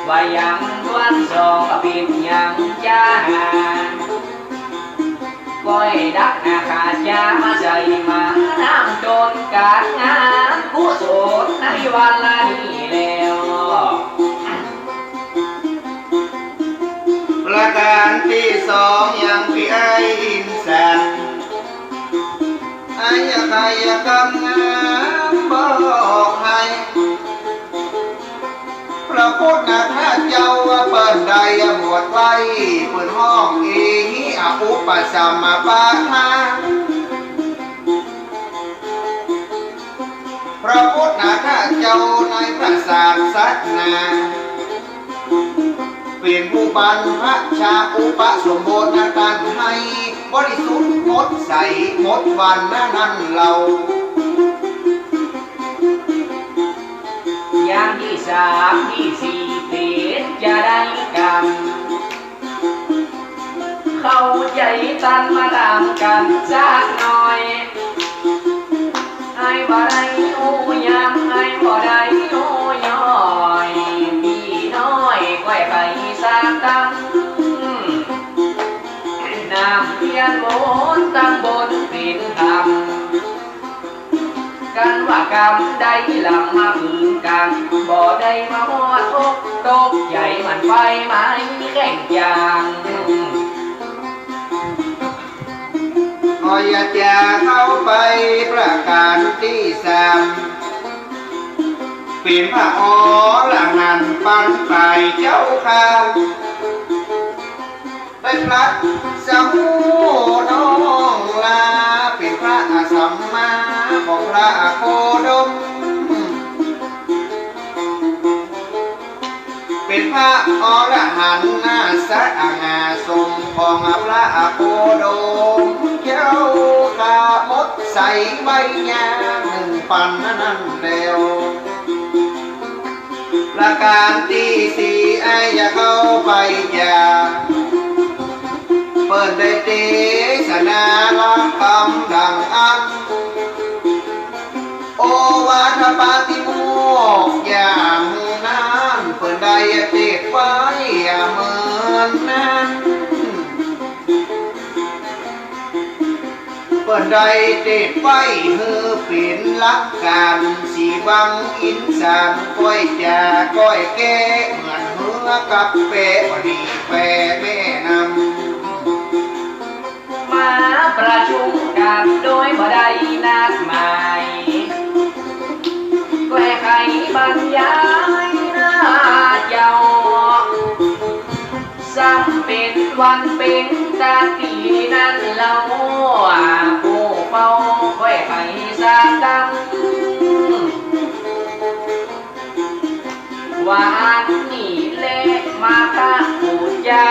ว่ายังดวนสองก็เป๋นยังจาหา ก้อยดักนาคาจามาใส่มาน้ำตนก๋านงานกุศลในวันละนี้แล้ว ประก๋านตี้สองยังปี้อ้ายอินสัน อ้ายใค่กำงามบอกหื้อ พระพุทธเจ้าเปิ้นได้บวชไว้ เปิ้นฮ้องเอหิอุปสัมปทา พระพุทธเจ้าในพระศาสนา เป๋นผู้บรรพชาอุปสมบทนั้นตันหื้อบริสุทธิ์หมดใสหมดวันนั้นเล่า อย่างตี้สามตี้สี่เป๋นจาไดกรรม เข้าใจ๋ตันมาต๋ามกั๋นสักหน่อย อ้ายบ่ได้อู้ย้ำ อ้ายบ่ได้อู้ย้อย ปี้น้อยก้อยไปสักตั้ง น้ำเตียนมนต์ตังบนเป๋นธรรม กันว่ากำได้ลำมาปืนกั๋น บ่ได้มาฮอดอกตกใจ๋ มันไปไหม้แข้งจาง อ้อยจะเข้าไปประก๋านตี้สาม เป๋นพระอรหันต์ปันไปเจ้าข้า ได้ตรัสสมุน้องลา เป๋นพระสัมมาของพระโคดม เป๋นพระอรหันต์นาสง่าสมของพระโคดม เจ้าข้าหมดใสไว้ยาหนึ่งปันนั้นแล้ว ประก๋านตี้สี่อ้ายจะเข้าไปจา เปิ้นได้เตสนาละกำดังอั้น โอวาทปาติโมกข์อย่างนั้น เปิ้นได้เตสไว้เหมือนนั้น เปิ้นได้เตสไว้หื้อเป๋นหลักก๋าน สีวังอินสารก้อยจาก้อยแก้ เหมือนเฮือกับแปบ่ดีแปแม่นำ มาประชุมกั๋นโดยบ่ได้นัดหมาย ก้อยไขบรรยายนาเจ้า ซ้ำเป๋นวันเพ็ญตะกี้นั้นเล่า ผู้เฝ้าก้อยไขสักกำ วันนี้แลมาคะปู๋จา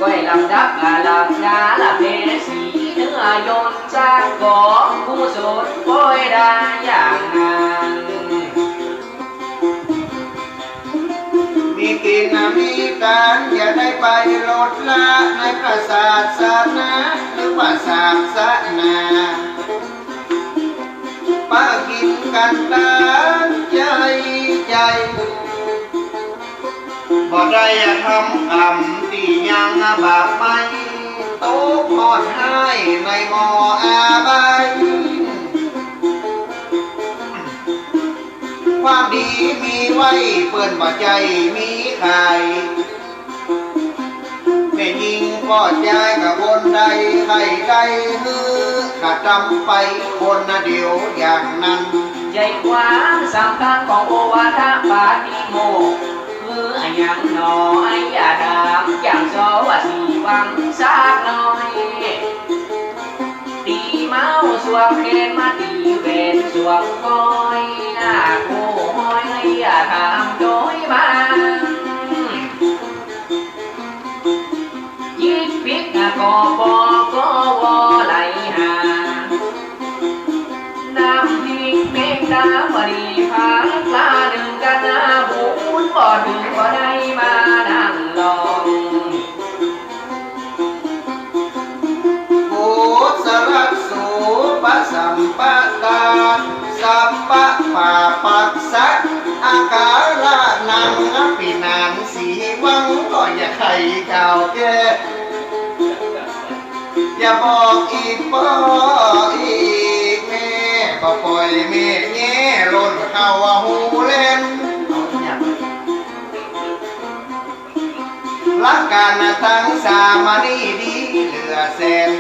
ก้อยลำดับอาราธนาละแผ่สีเนื้อยนต์สักก๋อง กุศลก้อยได้อย่างนั้น มีกิ๋นมีตาน อย่าได้ไปลดละในพระศาสนา หรือว่าศาสนา ปะกิ๋นกั๋นต๋ามใจ๋ใจ๋ บ่ได้ทำกรรมตี้ยังบาปไหม้ ตกฮอดฮ้ายในหม้ออาบาย ความดีมีไว้เปิ้นบ่ใจ้มีขาย แม่ญิงป้อจายกับคนใดใค่ได้หื้อกระตำไปคนเดียวอย่างนั้น ใจ๋ความสำคัญของโอวาทปาติโมกข์ คืออะหยังหนอ อ้ายจะถาม อย่างสอว่าสีวังสักหน่อย ตี้เมาสวมแขนมาตี้แหวนสวมก้อย หน้าโกห้อย อ้ายจะถามโดยบาง จิกปิ๊กอะกอปอ กอวอไหลหา น้ำพริกเม็ดดาวดี พาปลาหนึ่งก ปาปัสสะอาการะนัง ปี้หนานสีวังก็อย่าใค่กล่าวแก้ อย่าบอกอี่ป้ออี่แม่ บ่ป่อยแม่แย่หล่นเข้าหูแลน ละก๋านตังสามะนีดีเหลือแสน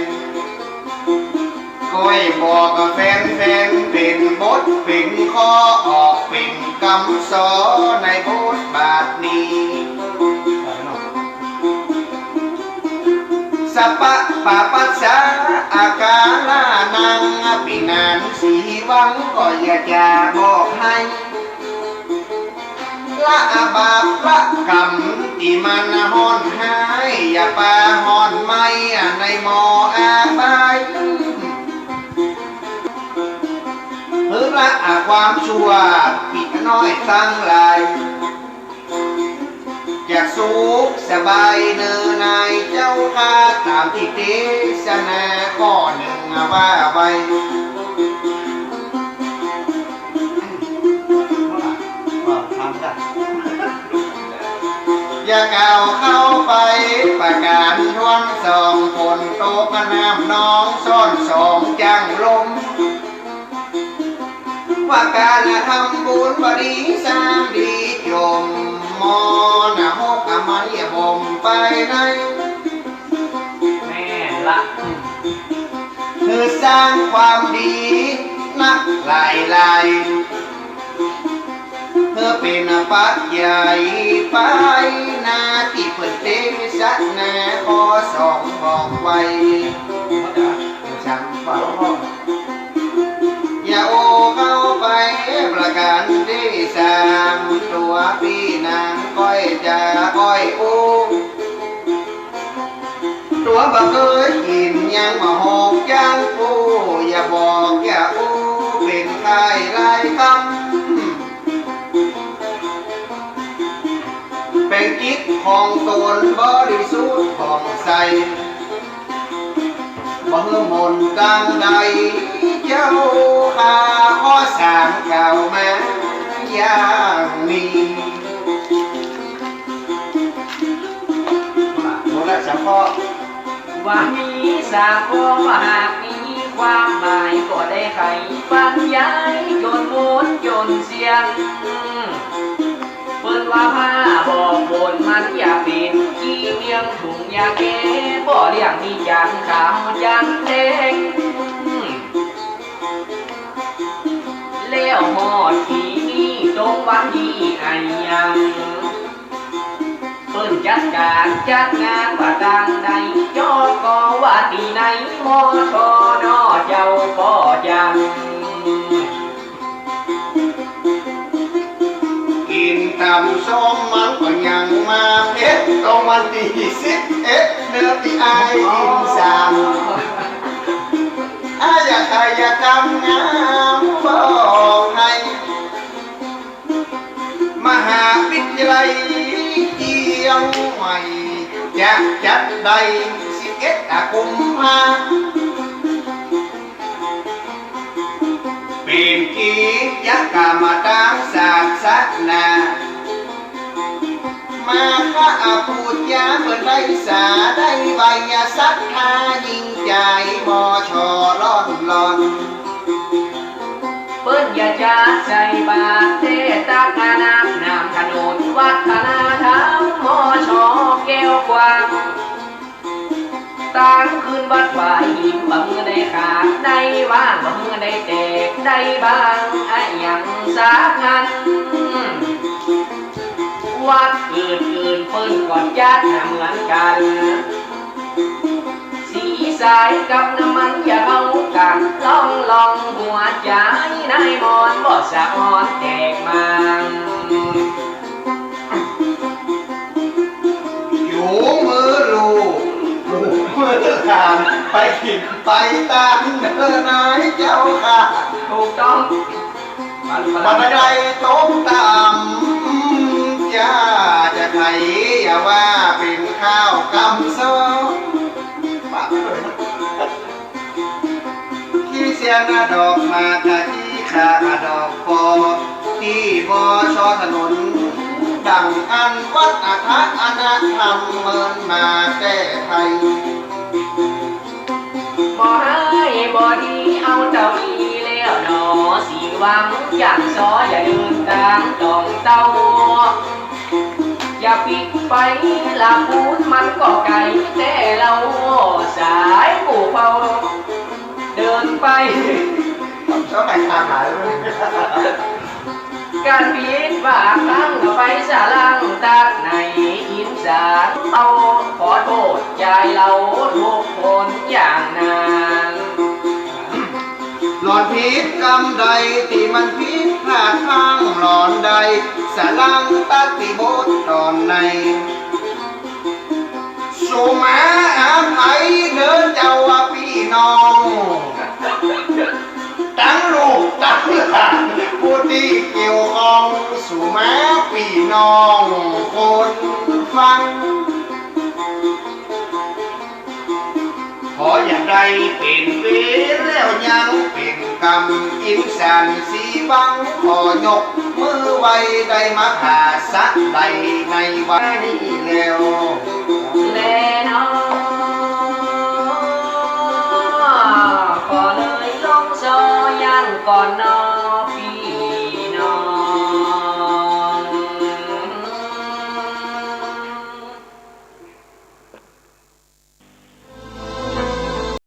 ก้อยบอกกับแฟน แฟนเป๋นบทเป๋นข้อ ออกเป๋นกำสอนในบทบาทนี้ สะปะปาปัสสะอาการะนัง ปี้หนานสีวังก็อย่าจะบอกหื้อ ละบาปละกรรมตี้มันฮ้อนฮ้าย อย่าปาฮ้อนไหม้ในหม้ออบาย หื้อละความชั่วปี้น้อยตังหลาย จะสุขสบายเน่อนายเจ้าข้า ต๋ามตี้เตสนาข้อนึ่งว่าไว้ อย่ากล่าวเข้าไปประก๋านถ้วนสอง ฝนตกน้ำนองซ้อนสองจั้งลม ว่าก๋านทำบุญบ่ดีสามดีจม มรณะหกอมันอย่าบ่มไปใน แม่นละ หื้อสร้างความดีนักหลายๆ หื้อเป๋นปัจจัยไปหน้าตี้เปิ้นเตสนาข้อสองบอกไว้ อย่าโอเข้าไปประก๋านตี้สาม ตั๋วปี้หนานก้อยจะก้อยอู้ ตั๋วบ่เกยกิ๋นยังบ่หกจั้งปู้ อย่าบอกอย่าอู้เป๋นใค่หลายกำ เป๋นจิตของต๋นบริสุทธิ์ผ่องใส บ่หื้อหม่นตางใด เจ้าข้าข้อสามกล่าวมาอย่างนี้ หมดละสามข้อ ว่ามีสามข้อ ว่าหากมีความหมายก็ได้ไขบรรยายจนหมดจนเสี้ยง เปิ้นว่าผ้าบอกฝนมันอย่าเป๋นขี้เมียงถุงยาแก้ บ่เลี่ยงมีจันทร์ขาวจันทร์แดง แล้วฮอดปี๋นี้ตรงวันตี้อะหยัง เปิ้นจัดก๋านจัดงานว่าตางใด จอก็ว่าตี้ใน มชน เจ้าป้อจ๋ำ กิ๋นต๋ำส้มมันก็ยังมาเผ็ด ตรงวันตี้สิบเอ็ด เน่อตี้อ้ายกิ๋นสาม อาอย่าใค่อย่าทำงามบอกหื้อ มหาวิทยาลัยเจียงใหม่ จะจัดได้สิบเอ็ดกุมภา เป๋นกิจกรรมตางศาสนา มาคะปู๋จาเปิ้นได้สา ได้ไวยศรัทธายิ่งใจ๋ มช ล่อนๆ เปิ้นอย่าจัดใส่บาตร แต่ตักอาบน้ำถนนวัฒนธรรม มช แก้วกว้าง ตางคืนวัดฝายหิน บ่หื้อได้ขาด ได้บ้าง บ่หื้อได้แตก ได้บ้างอะหยังสักอัน วัดอื่นๆ เปิ้นก็จัดเหมือนกั๋น สีสายกับน้ำมันอย่าเข้ากั๋น ล่องๆ หัวใจ๋นายมอนบ่สะออนแตกมาง อยู่มือลูก อยู่มือหลาน ไปกิ๋นไปตางเน่อนายเจ้าข้า ถูกต้อง บันไดตกต่ำ อย่าจะไข อย่าว่าเป๋นข้าวกำซ้อ ขี้เสี้ยนดอกหมากกะขี้ ดอกปอ ตี้ บช ถนน ดั่งอั้นวัฒนธรรมเมินมาแต่ไทย บ่ฮ้ายบ่ดีเอาเต้าอี้แล้วหนอ สีหวังจ้างซอ อย่าเดินตางต่องเต้า อย่าปิ๊กไปลำพูนมันก็ไก๋แต่เฮา สายกู้เฝ้าเดินไป ต้องไปตางไหน ก๋านผิดว่าตั้งไปสะหลังตัดในอินสานเฮา ขอโต้ษจายเฮากู้คนอย่างนั้น หลอนผิดกำใดตี้มันผิดพลาดพลั้ง หลอนได้สะหลังตัดตี้บทต๋อนใน สุมาอภัยเน่อเจ้าปี้น้อง ตังลูกตังหลาน ผู้ตี้เกี่ยวข้อง สุมาปี้น้องคนฟัง ขออย่าได้เป๋นเวรแล้วยังเป๋นกรรม อินสานสีหวังขอยกมือไหว้ ได้มาผ่าสะใดในวันนี้แล้ว แลหนอ ขอเลยลงซอยังก่อนหนอ